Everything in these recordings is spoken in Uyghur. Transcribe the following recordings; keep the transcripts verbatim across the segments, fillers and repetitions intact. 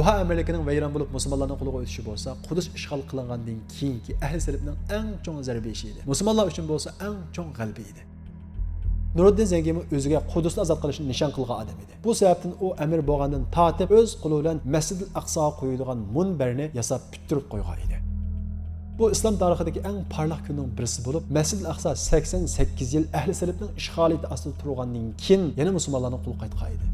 روھا ئەمىرلىكىنىڭ ۋەيران بولۇپ مۇسۇلمانلارنىڭ قولىغا ئۆتۈشى بولسا، قۇدۇس ئىشغال قىلىنغاندىن كېيىنكى ئەھلى سەلەفنىڭ ئەڭ چوڭ زەربە يېيىشى ئىدى. مۇسۇلمانلار ئۈچۈن بولسا ئەڭ چوڭ غەلىبە ئىدى. نۇرۇددىن زەڭگىمۇ ئۆزىگە قۇدۇسنى ئازاد قىلىشنى نىشان قىلغان ئادەم ئىدى. بۇ سەۋەبتىن ئۇ ئەمىر بولغاندىن تارتىپ ئۆز قولى بىلەن مەسجىدىل ئەقساغا قويىدىغان مۇنبەرنى ياساپ پۈتتۈرۈپ قويغان ئىدى. بۇ ئىسلام تارىخىدىكى ئەڭ پارلاق كۈننىڭ بىرسى بولۇپ، مەسجىدىل ئەقسا سەكسەن سەككىز يىل ئەھلى سەلەفنىڭ ئىشغالىيىتى ئاستىدا تۇرغاندىن كېيىن يەنە مۇسۇلمانلارنىڭ قولىغا قايتقان ئىدى.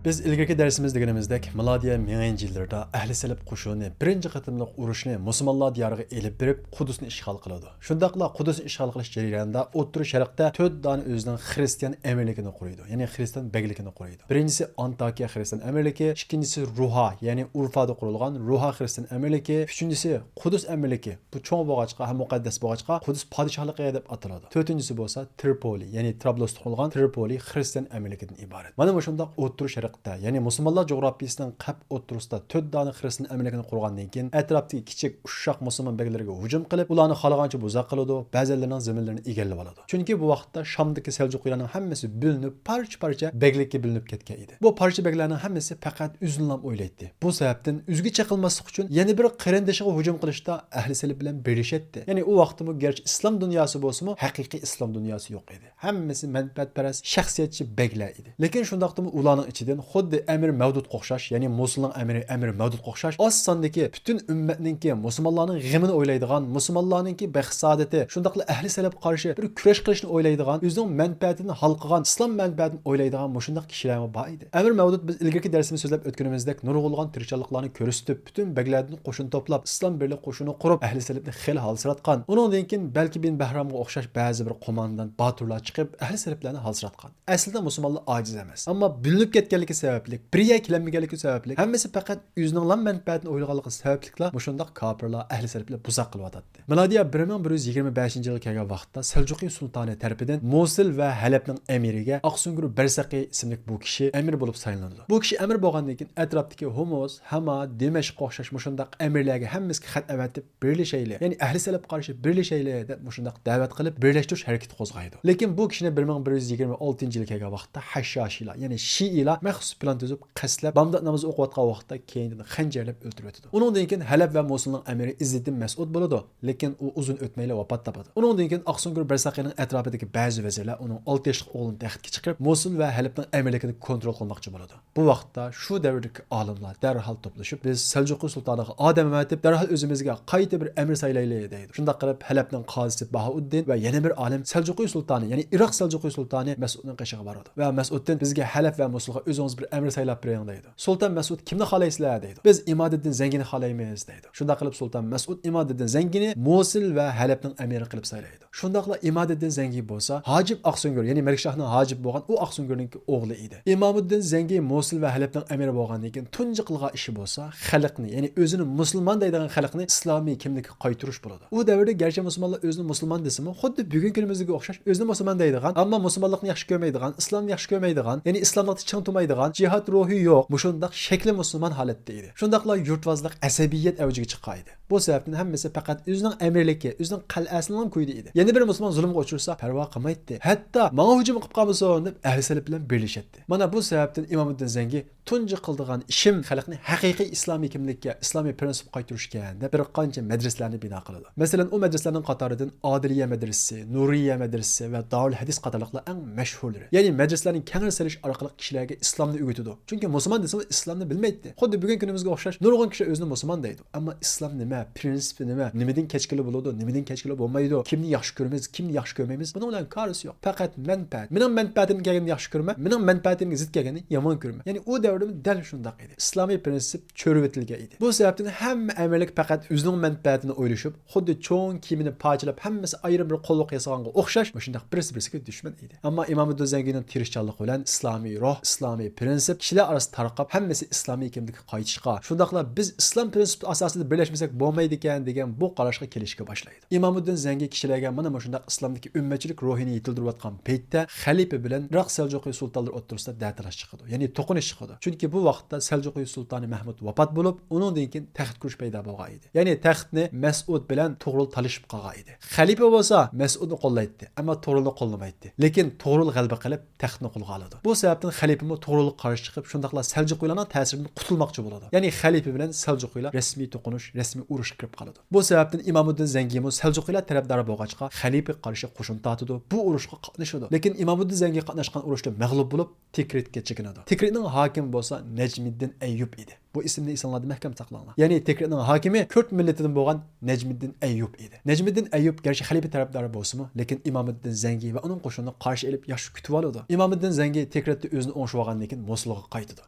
بىز ئىلگىرىكى دەرسىمىزدە دېگىنىمىزدەك، مىلادىيە مىڭىنچى يىللىرىدا ئەھلى سەلەپ قوشۇنى بىرىنچى قېتىملىق ئۇرۇشنى مۇسۇلمانلار دىيارىغا ئېلىپ بېرىپ، قۇدۇسنى ئىشغال قىلىدۇ. شۇنداقلا قۇدۇسنى ئىشغال قىلىش جەريانىدا ئوتتۇرا شەرقتە تۆت دانە ئۆزىنىڭ خىرىستىيان ئەمىرلىكىنى قۇرىدۇ، يەنى خىرىستىيان بەگلىكىنى قۇرىدۇ. بىرىنچىسى ئانتاكىيە خىرىستىيان ئەمىرلىكى، ئىككىنچىسى روھا، يەنى ئۇرفادا قۇرۇلغان روھا خىرىستىيان ئەمىرلىكى، ئۈچىنچىسى قۇدۇس ئەمىرلىكى، بۇ چوڭ بولغاچقا ھەم مۇقەددەس بولغاچقا قۇدۇس پادىشاھلىقى دەپ ئاتىلىدۇ. تۆتىنچىسى بولسا ترىپولى، يەنى ترابلۇستا قۇرۇلغان ترىپولى خىرىستىيان ئەمىرلىكىدىن ئىبارەت. مانا مۇشۇنداق ئوتتۇرا شەرقتە، يەنى مۇسۇلمانلار جۇغراپىيىسىنىڭ قەپ ئوتتۇرىسىدا تۆت دانە خىرىستىيان ئەمىرلىكىنى قۇرغاندىن كېيىن، ئەتراپتىكى كىچىك ئۇششاق مۇسۇلمان بەگلىرىگە ھۇجۇم قىلىپ، ئۇلارنى خالىغانچە بۇزا قىلىدۇ، بەزىلىرىنىڭ زېمىنلىرىنى ئىگىلىۋالىدۇ. چۈنكى بۇ ۋاقىتتا شامدىكى سەلجۇقىيلارنىڭ ھەممىسى بۆلۈنۈپ، پارچە-پارچە بەگلىككە بۆلۈنۈپ كەتكەن ئىدى. بۇ پارچە بەگلەرنىڭ ھەممىسى پەقەت ئۆزىنىلا ئويلايتتى. بۇ سەۋەبتىن ئۆزىگە چېقىلماسلىق ئۈچۈن يەنە بىر قېرىندىشىغا ھۇجۇم قىلىشتا ئەھلى سەلەپ بىلەن بىرلىشەتتى. يەنى ئۇ ۋاقىتتىمۇ گەرچە ئىسلام دۇنياسى بولسىمۇ، ھەقىقىي ئىسلام دۇنياسى يوق ئىدى. ھەممىسى مەنپەئەتپەرەس، شەخسىيەتچى بەگلەر ئىدى. لېكىن شۇنداقتىمۇ ئۇلارنىڭ ئىچىدىن خۇددى ئەمىر مەۋدۇتقا ئوخشاش، يەنى موسۇلنىڭ ئەمىرى ئەمىر مەۋدۇتقا ئوخشاش ئاز ساندىكى پۈتۈن ئۈممەتنىڭكى، مۇسۇلمانلارنىڭ غېمىنى ئويلايدىغان، مۇسۇلمانلارنىڭكى بەخت-سائادىتى، شۇنداقلا ئەھلى سەلەفقە قارشى بىر كۈرەش قىلىشنى ئويلايدىغان، ئۆزىنىڭ مەنپەئەتىنى ھالقىغان، ئىسلام مەنپەئەتىنى ئويلايدىغان مۇشۇنداق كىشىلەرمۇ بار ئىدى. ئەمىر مەۋدۇت بىز ئىلگىرىكى دەرسىمىزدە سۆزلەپ ئۆتكىنىمىزدەك نۇرغۇنلىغان تىرىشچانلىقلارنى كۆرسىتىپ، پۈتۈن بەگلەردىن قوشۇن توپلاپ، ئىسلام بىرلىك قوشۇنى قۇرۇپ، ئەھلى سەلەپنى خېلى ھالسىراتقان. ئۇنىڭدىن كېيىن بەلكى بىن بەھرامغا ئوخشاش بەزى بىر قوماندان باتۇرلار چىقىپ، ئەھلى سەلەپلەرنى ھالسىراتقان. ئەسلىدە مۇسۇلمانلار ئاجىز ئەمەس. ئەمما بۆلۈنۈپ كەتكەنلىكى سەۋەبلىك، بىر يەرگە كېلەلمىگەنلىكى سەۋەبلىك، ھەممىسى پەقەت ئۆزىنىڭلا مەنپەئەتىنى ئويلىغانلىقى سەۋەبلىكلا مۇشۇنداق كاپىرلار ئەھلى سەلەپلەر بۇزاق قىلىۋاتاتتى. مىلادىيە بىر مىڭ بىر يۈز يىگىرمە بەشىنچى يىلغا كەلگەن ۋاقىتتا سەلجۇقى سۇلتانى تەرىپىدىن موسۇل ۋە ھەلەبنىڭ ئەمىرىگە ئاقسۇڭگۈر بەرسەقى ئىسىملىك بۇ كىشى ئەمىر بولۇپ سايلىنىدۇ. بۇ كىشى ئەمىر بولغاندىن كېيىن ئەتراپتىكى ھومۇز، ھاما، دىمەشققە ئوخشاش مۇشۇنداق ئەمىرلەرگە ھەممىسىگە خەت ئەۋەتىپ، بىرلىشەيلى، يەنى ئەھلى سەلەفقە قارشى بىرلىشەيلى دەپ مۇشۇنداق دەۋەت قىلىپ، بىرلەشتۈرۈش ھەرىكىتى قوزغايدۇ. لېكىن بۇ كىشىنى بىر مىڭ بىر يۈز يىگىرمە ئالتىنچى يىلى كەلگەن ۋاقىتتا ھەششاشىيلار، يەنى شىئىلار مەخسۇس پىلان تۈزۈپ، قەستلەپ، بامدات نامىزى ئوقۇۋاتقان ۋاقىتتا كەينىدىن خەنجەرلەپ ئۆلتۈرۈۋېتىدۇ. ئۇنىڭدىن كېيىن ھەلەب ۋە موسۇلنىڭ ئەمىرى ئىززىدىن مەسئۇد بولىدۇ، لېكىن ئۇ ئۇزۇن ئۆتمەيلا ۋاپات تاپىدۇ. ئۇنىڭدىن كېيىن ئاقسۇڭگۈر بەرسەقىنىڭ ئەتراپىدىكى بەزى ۋەزىرلەر ئۇنىڭ ئالتە ياشلىق ئوغلىنى تەختكە چىقىرىپ، موسۇل ۋە ھەلەبنىڭ ئەمىرلىكىنى كونترول قىلماقچى بولىدۇ. بۇ ۋاقىتتا شۇ دەۋردىكى ئالىملار دەرھال توپلىشىپ، «بىز سەلجۇقى سۇلتانىغا ئادەم ئەۋەتىپ، دەرھال ئۆزىمىزگە قايتا بىر ئەمىر سايلايلى» دەيدۇ. شۇنداق قىلىپ، ھەلەبنىڭ قازىسى باھائۇددىن ۋە يەنە بىر ئالىم سەلجۇقى سۇلتانى، يەنى ئىراق سەلجۇقى سۇلتانى مەسئۇدنىڭ قېشىغا بارىدۇ ۋە مەسئۇدتىن، «بىزگە ھەلەب ۋە موسۇلغا ئۆزىڭىز بىر ئەمىر سايلاپ بېرىڭ» دەيدۇ. سۇلتان مەسئۇد، «كىمنى خالايسىلەر؟» دەيدۇ. «بىز ئىمادىددىن زەڭگىنى خالايمىز» دەيدۇ. شۇنداق قىلىپ، سۇلتان مەسئۇد ئىمادىددىن زەڭگىنى موسۇل ۋە ھەلەبنىڭ ئەمىرى قىلىپ سايلايدۇ. شۇنداقلا ئىمادىددىن زەڭگى بولسا ھاجىپ ئاقسۇڭگۈر، يەنى مەلىكشاھنىڭ ھاجىپى بولغان ئۇ ئاقسۇڭگۈرنىڭكى ئوغلى ئىدى. ئىمامىددىن زەڭگى موسۇل ۋە ھەلەبنىڭ ئەمىرى بولغاندىن كېيىن تۇنجى قىلغان ئىشى بولسا خەلقنى، يەنى ئۆزىنى مۇسۇلمان دەيدىغان خەلقنى ئىسلامىي كىملىككە قايتۇرۇش بولىدۇ. ئۇ دەۋردە گەرچە مۇسۇلمانلار ئۆزىنى مۇسۇلمان دېسىمۇ، خۇددى بۈگۈنكى كۈنىمىزدىكى ئوخشاش ئۆزىنى مۇسۇلمان دەيدىغان، ئەمما مۇسۇلمانلىقنى ياخشى كۆرمەيدىغان، ئىسلامنى ياخشى كۆرمەيدىغان، يەنى ئىسلاملىقتا چىڭ تۇرمايدىغان، جىھاد روھى يوق، مۇشۇنداق شەكلى مۇسۇلمان ھالەتتە ئىدى. شۇنداقلا يۇرتۋازلىق، ئەسەبىيەت ئەۋجىگە چىققان ئىدى. بۇ سەۋەبتىن ھەممىسى پەقەت ئۆزىنىڭ ئەمىرلىكى، ئۆزىنىڭ قەلئەسىنىڭ كويىدا ئىدى. يەنە بىر مۇسۇلمان زۇلۇمغا ئۇچرىسا پەرۋا قىلمايتتى. ھەتتا ماڭا ھۇجۇم قىلىپ قالمىسۇن دەپ ئەھلى سەلەپ بىلەن بىرلىشەتتى. مانا بۇ سەۋەبتىن ئىمامىددىن زەڭگى، «تۇنجى قىلىدىغان ئىشىم خەلقنى ھەقىقىي ئىسلامىي كىملىككە، ئىسلامىي پىرىنسىپقا قايتۇرۇش ئىكەن» دەپ بىر قانچە مەدرىسىلەرنى بىنا قىلىدۇ. مەسىلەن، ئۇ مەدرىسىلەرنىڭ قاتارىدىن ئادىلىيە مەدرىسىسى، نۇرىيە مەدرىسىسى ۋە دارۇل ھەدىس قاتارلىقلار ئەڭ مەشھۇرلىرى. يەنى مەدرىسىلەرنى كەڭرى سېلىش ئارقىلىق كىشىلەرگە ئىسلامنى ئۆگىتىدۇ. چۈنكى مۇسۇلمان دېسىمۇ ئىسلامنى بىلمەيتتى. خۇددى بۈگۈنكى كۈنىمىزگە ئوخشاش نۇرغۇن كىشى ئۆزىنى مۇسۇلمان دەيدۇ. ئەمما ئىسلام نېمە؟ پرىنسىپى نېمە؟ نېمىدىن كەچكىلى بولىدۇ؟ نېمىدىن كەچكىلى بولمايدۇ؟ كىمنى ياخشى كۆرىمىز؟ كىمنى ياخشى كۆرمەيمىز؟ بۇنىڭ بىلەن كارىسى يوق. پەقەت مەنپەئەت. مېنىڭ مەنپەئەتىمگە كەلگەننى ياخشى كۆرىمەن، مېنىڭ مەنپەئەتىمگە زىت كەلگەننى يامان كۆرىمەن. يەنى ئۇ دەۋر دەل شۇنداق ئىدى. ئىسلامىي پىرىنسىپ چۆرۈۋېتىلگەن ئىدى. بۇ سەۋەبتىن ھەممە ئەمىرلىك پەقەت ئۆزىنىڭ مەنپەئەتىنى ئويلىشىپ، خۇددى چوڭ كېمىنى پارچىلاپ، ھەممىسى ئايرىم بىر قوللۇق ياسىغانغا ئوخشاش، مۇشۇنداق بىرسى-بىرسىگە دۈشمەن ئىدى. ئەمما ئىمامىددىن زەڭگىنىڭ تىرىشچانلىقى بىلەن ئىسلامىي روھ، ئىسلامىي پىرىنسىپ كىشىلەر ئارىسىدا تارقاپ، ھەممىسى ئىسلامىي كىملىككە قايتىشقا، شۇنداقلا بىز ئىسلام پىرىنسىپى ئاساسىدا بىرلەشمىسەك بولمايدىكەن دېگەن بۇ قاراشقا كېلىشكە باشلايدۇ. ئىمامىددىن زەڭگى كىشىلەرگە مانا مۇشۇنداق ئىسلامدىكى ئۈممەتچىلىك روھىنى يېتىلدۈرۈۋاتقان پەيتتە، خەلىپە بىلەن ئىراق سەلجۇقى سۇلتانلىرى ئوتتۇرىسىدا دەتالاش چىقىدۇ، يەنى توقۇنۇش چىقىدۇ. چۈنكى بۇ ۋاقىتتا سەلجۇقى سۇلتانى مەھمۇد ۋاپات بولۇپ، ئۇنىڭدىن كېيىن تەخت كۈرىشى پەيدا بولغان ئىدى. يەنى تەختنى مەسئۇد بىلەن تۇغرۇل تالىشىپ قالغان ئىدى. خەلىپە بولسا مەسئۇدنى قوللايتتى، ئەمما تۇغرۇلنى قوللىمايتتى. لېكىن تۇغرۇل غەلىبە قىلىپ، تەختنى قولغا ئالىدۇ. بۇ سەۋەبتىن خەلىپىمۇ تۇغرۇلغا قارشى چىقىپ، شۇنداقلا سەلجۇقىلارنىڭ تەسىرىدىن قۇتۇلماقچى بولىدۇ. يەنى خەلىپە بىلەن سەلجۇقىلار رەسمىي توقۇنۇش، رەسمىي ئۇرۇشقا كىرىپ قالىدۇ. بۇ سەۋەبتىن ئىمامىددىن زەڭگىمۇ سەلجۇقىلار تەرەپدارى بولغاچقا، خەلىپىگە قارشى قوشۇن تارتىدۇ، بۇ ئۇرۇشقا قاتنىشىدۇ. لېكىن ئىمامىددىن زەڭگى قاتناشقان ئۇرۇشتا مەغلۇپ بولۇپ، تىكرىتكە چېكىنىدۇ. تىكرىتنىڭ ھاكىمى بولسا نەجمىددىن ئەييۇب ئىدى. بۇ ئىسىمنى ئېسىڭلاردا مەھكەم ساقلاڭلار. يەنى تىكرىتنىڭ ھاكىمى كۈرد مىللىتىدىن بولغان نەجمىددىن ئەييۇب ئىدى. نەجمىددىن ئەييۇب گەرچە خەلىپە تەرەپدارى بولسىمۇ، لېكىن ئىمامىددىن زەڭگى ۋە ئۇنىڭ قوشۇنىنى قارشى ئېلىپ ياخشى كۈتۈۋالىدۇ. ئىمامىددىن زەڭگى تىكرىتتە ئۆزىنى ئوڭشىۋالغاندىن كېيىن موسۇلغا قايتىدۇ.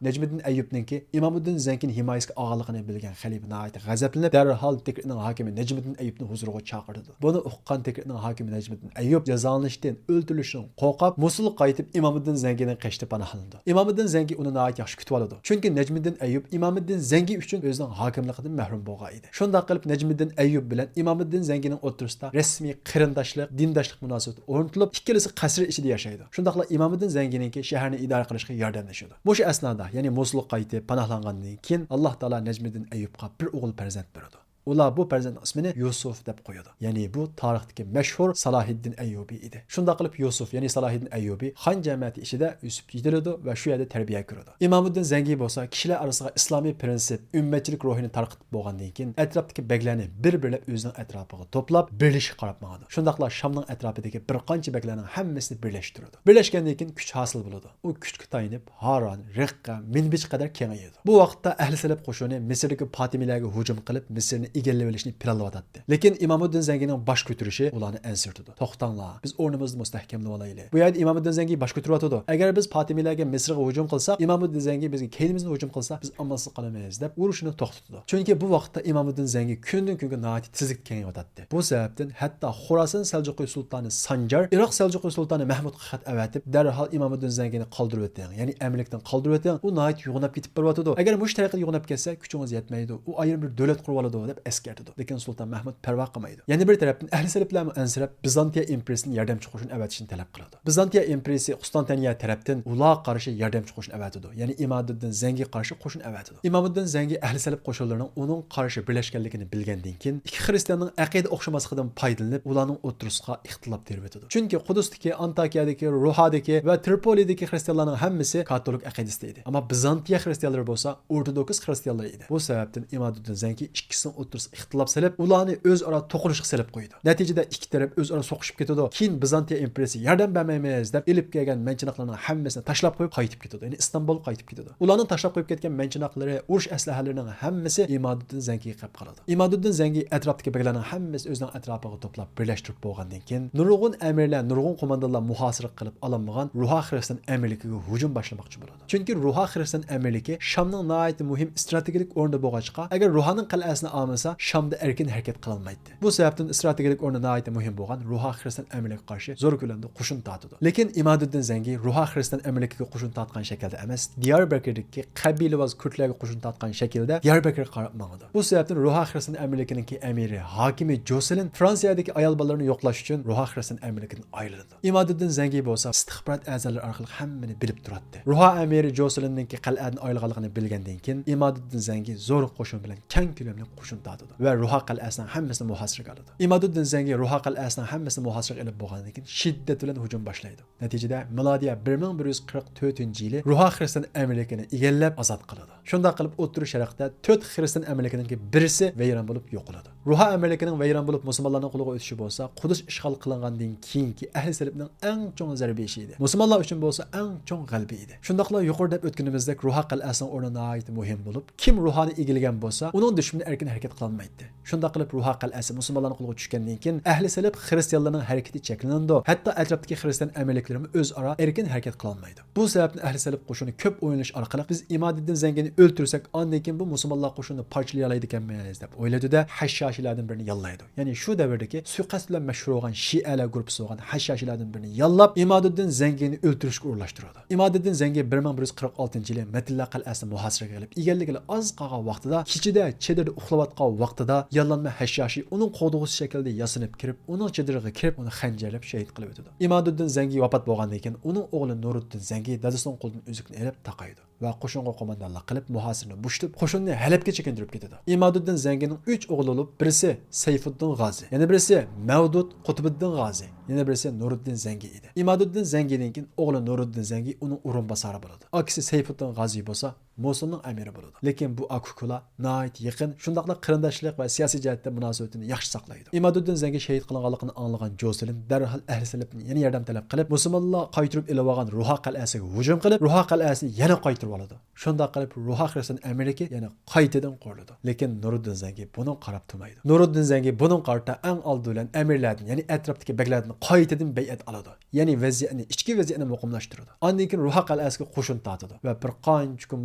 نەجمىددىن ئەييۇبنىڭكى ئىمامىددىن زەڭگىنى ھىمايىسىگە ئالغانلىقىنى بىلگەن خەلىپە ناھايىتى غەزەپلىنىپ، دەرھال تىكرىتنىڭ ھاكىمى نەجمىددىن ئەييۇبنى ھۇزۇرىغا چاقىرىدۇ. بۇنى ئۇققان تىكرىتنىڭ ھاكىمى نەجمىدىن ئەييۇب جازالىنىشتىن، ئۆلتۈرۈلۈشتىن قورقۇپ، موسۇلغا قايتىپ، ئىمامىددىن زەڭگىنىڭ قېشىدا پاناھلىنىدۇ. ئىمامىددىن زەڭگى ئۇنى ناھايىتى ياخشى كۈتۈۋالىدۇ. چۈنكى نەجمىددىن ئەييۇب ئىمامىددىن زەڭگى ئۈچۈن ئۆزىنىڭ ھاكىملىقىدىن مەھرۇم بولغان ئىدى. شۇنداق قىلىپ، نەجمىددىن ئەييۇب بىلەن ئىمامىددىن زەڭگىنىڭ ئوتتۇرىسىدا رەسمىي قېرىنداشلىق، دىنداشلىق مۇناسىۋىتى ئورنىتىلىپ، ئىككىلىسى قەسرى ئىچىدە ياشايدۇ. شۇنداقلا ئىمامىددىن زەڭگىنىڭكى شەھەرنى ئىدارە قىلىشقا ياردەملىشىدۇ. مۇشۇ ئەسنادا، يەنى موسۇلغا قايتىپ پاناھلانغاندىن كېيىن، ئاللاھ تائالا نەجمىددىن ئەييۇبقا بىر ئوغۇل پەرزەنت بېرىدۇ. ئۇلار بۇ پەرزەنتنىڭ ئىسمىنى يۈسۈف دەپ قويىدۇ. يەنى بۇ تارىختىكى مەشھۇر سالاھىددىن ئەييۇبى ئىدى. شۇنداق قىلىپ يۈسۈف، يەنى سالاھىددىن ئەييۇبى خان جەمەتى ئىچىدە ئۆسۈپ يېتىلىدۇ ۋە شۇ يەردە تەربىيە كۆرىدۇ. ئىمامىددىن زەڭگى بولسا كىشىلەر ئارىسىغا ئىسلامىي پىرىنسىپ، ئۈممەتچىلىك روھىنى تارقىتىپ بولغاندىن كېيىن، ئەتراپتىكى بەگلەرنى بىر-بىرلەپ ئۆزىنىڭ ئەتراپىغا توپلاپ، بېرىلىشكە قاراپ ماڭىدۇ. شۇنداقلا شامنىڭ ئەتراپىدىكى بىر قانچە بەگلەرنىڭ ھەممىسىنى بىرلەشتۈرىدۇ. بىرلەشكەندىن كېيىن كۈچ ھاسىل بولىدۇ. ئۇ كۈچكە تايىنىپ، ھاران، رىققە، مىنبىجگە قەدەر كېڭىيىدۇ. بۇ ۋاقىتتا ئەھلى سەلەپ قوشۇنى مىسىردىكى پاتىمىلەرگە ھۇجۇم قىلىپ، مىسىرنى ئىگىلىۋېلىشنى پىلانلاۋاتاتتى. لېكىن ئىمامىددىن زەڭگىنىڭ باش كۆتۈرۈشى ئۇلارنى ئەنسىرىتىدۇ. توختاڭلار، بىز ئورنىمىزنى مۇستەھكەملىۋالايلى. بۇ يەردە ئىمامىددىن زەڭگى باش كۆتۈرۈۋاتىدۇ. ئەگەر بىز پاتىمىلەرگە مىسىرغا ھۇجۇم قىلساق، ئىمامىددىن زەڭگى بىزگە كەينىمىزدىن ھۇجۇم قىلسا، بىز ئامالسىز قالىمىز، دەپ ئۇرۇشىنى توختىتىدۇ. چۈنكى بۇ ۋاقىتتا ئىمامىددىن زەڭگى كۈندىن كۈنگە ناھايىتى تېزلىكتە كېڭىيىۋاتاتتى. بۇ سەۋەبتىن ھەتتا خوراسان سەلجۇقى سۇلتانى سانجار ئىراق سەلجۇقى سۇلتانى مەھمۇدقا خەت ئەۋەتىپ، دەرھال ئىمامىددىن زەڭگىنى قالدۇرۇۋېتىڭ، يەنى ئەمىرلىكتىن قالدۇرۇۋېتىڭ، ئۇ ناھايىتى يوغىناپ كېتىپ بېرىۋاتىدۇ. ئەگەر مۇشۇ تەرىقىدە يوغىناپ كەتسە، كۈچىڭىز يەتمەيدۇ، ئۇ ئايرىم بىر دۆلەت قۇرۇۋالىدۇ، دەپ ئەسكەرتىدۇ. لېكىن سۇلتان مەھمۇد پەرۋا قىلمايدۇ. يەنە بىر تەرەپتىن ئەھلى سەلەپلەرمۇ ئەنسىرەپ، بىزانتىيە ئىمپېرىيىسىدىن ياردەمچى قوشۇن ئەۋەتىشنى تەلەپ قىلىدۇ. بىزانتىيە ئىمپېرىيىسى قۇستانتانىيە تەرەپتىن ئۇلارغا قارشى ياردەمچى قوشۇن ئەۋەتىدۇ. يەنى ئىمامىددىن زەڭگىگە قارشى قوشۇن ئەۋەتىدۇ. ئىمامىددىن زەڭگى ئەھلى سەلەپ قوشۇنلىرىنىڭ ئۇنىڭغا قارشى بىرلەشكەنلىكىنى بىلگەندىن كېيىن، ئىككى خىرىستىياننىڭ ئەقىدە ئوخشىماسلىقىدىن پايدىلىنىپ، ئۇلارنىڭ ئوتتۇرىسىغا ئىختىلاپ تېرىۋېتىدۇ. چۈنكى قۇدۇستىكى، ئانتاكىيەدىكى، روھادىكى ۋە ترىپولىدىكى خىرىستىيانلارنىڭ ھەممىسى كاتولىك ئەقىدىسىدە ئىدى. ئەمما بىزانتىيە خىرىستىيانلىرى بولسا ئورتودوكس خىرىستىيانلىرى ئىدى. بۇ سەۋەبتىن ئىمامىددىن زەڭگى ئىككىسىنىڭ ئوتتۇرىسىغا ئىختىلاپ سېلىپ، ئۇلارنى ئۆزئارا توقۇنۇشقا سېلىپ قويىدۇ. نەتىجىدە ئىككى تەرەپ ئۆزئارا سوقۇشۇپ كېتىدۇ. كېيىن بىزانتىيە ئىمپېرىيىسى ياردەم بەرمەيمىز دەپ ئېلىپ كەلگەن مەنچىناقلارنىڭ ھەممىسىنى تاشلاپ قويۇپ قايتىپ كېتىدۇ. يەنى ئىستانبۇلغا قايتىپ كېتىدۇ. ئۇلارنىڭ تاشلاپ قويۇپ كەتكەن مەنچىناقلىرى، ئۇرۇش ئەسلىھەلىرىنىڭ ھەممىسى ئىمادۇددىن زەڭگىگە قېلىپ قالىدۇ. ئىمادۇددىن زەڭگى ئەتراپتىكى بەگلەرنىڭ ھەممىسىنى ئۆزىنىڭ ئەتراپىغا توپلاپ بىرلەشتۈرۈپ بولغاندىن كېيىن، نۇرغۇن ئەمىرلەر، نۇرغۇن قوماندانلار مۇھاسىرە قىلىپ ئالالمىغان روھا خىرىستىيان ئەمىرلىكىگە ھۇجۇم باشلىماقچى بولىدۇ. چۈنكى روھا خىرىستىيان ئەمىرلىكى شامنىڭ ناھايىتى مۇھىم ئىستراتېگىيەلىك ئورنىدا بولغاچقا، ئەگەر روھانىڭ قەلئەسىنى ئالمىسا، شامدا ئەركىن ھەرىكەت قىلالمايتتى. بۇ سەۋەبتىن ئىستراتېگىيەلىك ئورنى ناھايىتى مۇھىم بولغان روھا خىرىستىيان ئەمىرلىكىگە قارشى زور كۆلەمدە قوشۇن تارتىدۇ. لېكىن ئىمادۇددىن زەڭگى روھا خىرىستىيان ئەمىرلىكىگە قوشۇن تارتقان شەكىلدە ئەمەس، دىياربەكىردىكى قەبىلىۋاز كۈردلەرگە قوشۇن تارتقان شەكىلدە دىياربەكىرگە قاراپ ماڭىدۇ. بۇ سەۋەبتىن روھا خىرىستىيان ئەمىرلىكىنىڭكى ئەمىرى، ھاكىمى جوسېلىن فرانسىيەدىكى ئايال بالىلىرىنى يوقلاش ئۈچۈن روھا خىرىستىيان ئەمىرلىكىدىن ئايرىلىدۇ. ئىمادۇددىن زەڭگى بولسا ئىستىخبارات ئەزالىرى ئارقىلىق ھەممىنى بىلىپ تۇراتتى. روھا ئەمىرى جوسېلىننىڭكى قەلئەدىن ئايرىلغانلىقىنى بىلگەندىن كېيىن، ئىمادۇددىن زەڭگى زور قوشۇن بىلەن كەڭ كۆلەملىك قوشۇن تارتىدۇ ۋە روھا قەلئەسىنىڭ ھەممىسىنى مۇھاسىرىگە ئالىدۇ. ئىمادۇددىن زەڭگى روھا قەلئەسىنىڭ ھەممىسىنى مۇھاسىرىگە ئېلىپ بولغاندىن كېيىن، شىددەت بىلەن ھۇجۇم باشلايدۇ. نەتىجىدە، مىلادىيە بىر مىڭ بىر يۈز قىرىق تۆتىنچى يىلى روھا خىرىستىيان ئەمىرلىكىنى ئىگىلەپ ئازاد قىلىدۇ. شۇنداق قىلىپ، ئوتتۇرا شەرقتە تۆت خىرىستىيان ئەمىرلىكىنىڭكى بىرسى ۋەيران بولۇپ يوقىلىدۇ. روھا ئەمىرلىكىنىڭ ۋەيران بولۇپ مۇسۇلمانلارنىڭ قولىغا ئۆتۈشى بولسا، قۇدۇس ئىشغال قىلىنغاندىن كېيىنكى ئەھلى سەلىپنىڭ ئەڭ چوڭ زەربە ئىشى ئىدى. مۇسۇلمانلار ئۈچۈن بولسا ئەڭ چوڭ غەلىبە ئىدى. شۇنداقلا يۇقىرىدا دەپ ئۆتكىنىمىزدەك، روھا قەلئەسىنىڭ ئورنى ناھايىتى مۇھىم بولۇپ، كىم روھانى ئىگىلىگەن بولسا، ئۇنىڭ دۈشمىنى ئەركىن ھەرىكەت قىلالمايتتى. شۇنداق قىلىپ، روھا قەلئەسى مۇسۇلمانلارنىڭ قولىغا چۈشكەندىن كېيىن، ئەھلى سەلەپ خىرىستىيانلارنىڭ ھەرىكىتى چەكلىنىدۇ، ھەتتا ئەتراپتىكى خىرىستىيان ئەمىرلىكلىرىمۇ ئۆزئارا ئەركىن ھەرىكەت قىلالمايدۇ. بۇ سەۋەبتىن ئەھلى سەلەپ قوشۇنى كۆپ ئويلىنىش ئارقىلىق، بىز ئىمادىددىن زەڭگىنى ئۆلتۈرسەك، ئاندىن كېيىن بۇ مۇسۇلمانلار قوشۇنىنى پارچىلىيالايدىكەنمىز، دەپ ئويلايدۇ-دە، ھەششاشىيلەردىن بىرىنى ياللايدۇ. يەنى شۇ دەۋردىكى سۇيىقەست بىلەن مەشھۇر بولغان شىئەلەر گۇرۇپپىسى بولغان ھەششاشىيلەردىن بىرىنى ياللاپ، ئىمادىددىن زەڭگىنى ئۆلتۈرۈشكە ئورۇنلاشتۇرىدۇ. ئىمادىددىن زەڭگى بىر مىڭ بىر يۈز قىرىق ئالتىنچى يىلى مەتىللا قەلئەسىنى مۇھاسىرىگە ئېلىپ، ئىگىلىگىلى ئاز قالغان ۋاقتىدا، كېچىدە چېدىردا ئۇخلاۋاتقان ۋاقتىدا، ياللانما ھەششاشى ئۇنىڭ قوغدىغۇچىسى شەكلىدە ياسىنىپ كىرىپ، ئۇنىڭ چېدىرىغا كىرىپ، ئۇنى خەنجەرلەپ شېھىت قىلىۋېتىدۇ. ئىمادىددىن زەڭگى ۋاپات بولغاندىن كېيىن، ئۇنىڭ ئوغلى نۇرۇددىن زەڭگى دادىسىنىڭ قولىدىن ئۈزۈكنى ئېلىپ تاقايدۇ ۋە قوشۇنغا قوماندانلىق قىلىپ، مۇھاسىرىنى بوشىتىپ، قوشۇننى ھەلەپكە چېكىندۈرۈپ كېتىدۇ. ئىمادۇددىن زەڭگىنىڭ ئۈچ ئوغلى بولۇپ، بىرسى سەيفۇددىن غازى، يەنە بىرسى مەۋدۇد قۇتۇبىددىن غازى، يەنە بىرسى نۇرۇددىن زەڭگى ئىدى. ئىمادۇددىن زەڭگىدىن كېيىن ئوغلى نۇرۇددىن زەڭگى ئۇنىڭ ئورۇنباسارى بولىدۇ. ئاكىسى سەيفۇددىن غازى بولسا موسۇلنىڭ ئەمىرى بولىدۇ. لېكىن بۇ ئاكا-ئۇكىلار ناھايىتى يېقىن، شۇنداقلا قېرىنداشلىق ۋە سىياسىي جەھەتتە مۇناسىۋىتىنى ياخشى ساقلايدۇ. ئىمادۇددىن زەڭگى شېھىت قىلىنغانلىقىنى ئاڭلىغان جوسېلىن دەرھال ئەھلى سەلەپتىن يەنە ياردەم تەلەپ قىلىپ، مۇسۇلمانلار قايتۇرۇپ ئېلىۋالغان روھا قەلئەسىگە ھۇجۇم قىلىپ، روھا قەلئەسىنى يەنە قايتۇرۇۋالىدۇ. شۇنداق قىلىپ، روھا خىرىستىيان ئەمىرلىكى يەنە قايتىدىن قۇرۇلىدۇ. لېكىن نۇرۇددىن زەڭگى بۇنىڭغا قاراپ تۇرمايدۇ. نۇرۇددىن زەڭگى بۇنىڭغا قارىتا ئەڭ ئالدى بىلەن ئەمىرلەردىن، يەنى ئەتراپتىكى بەگلەردىن قايتىدىن بەيئەت ئالىدۇ. يەنى ۋەزىيەتنى، ئىچكى ۋەزىيەتنى مۇقىملاشتۇرىدۇ. ئاندىن كېيىن روھا قەلئەسىگە قوشۇن تارتىدۇ ۋە بىر قانچە كۈن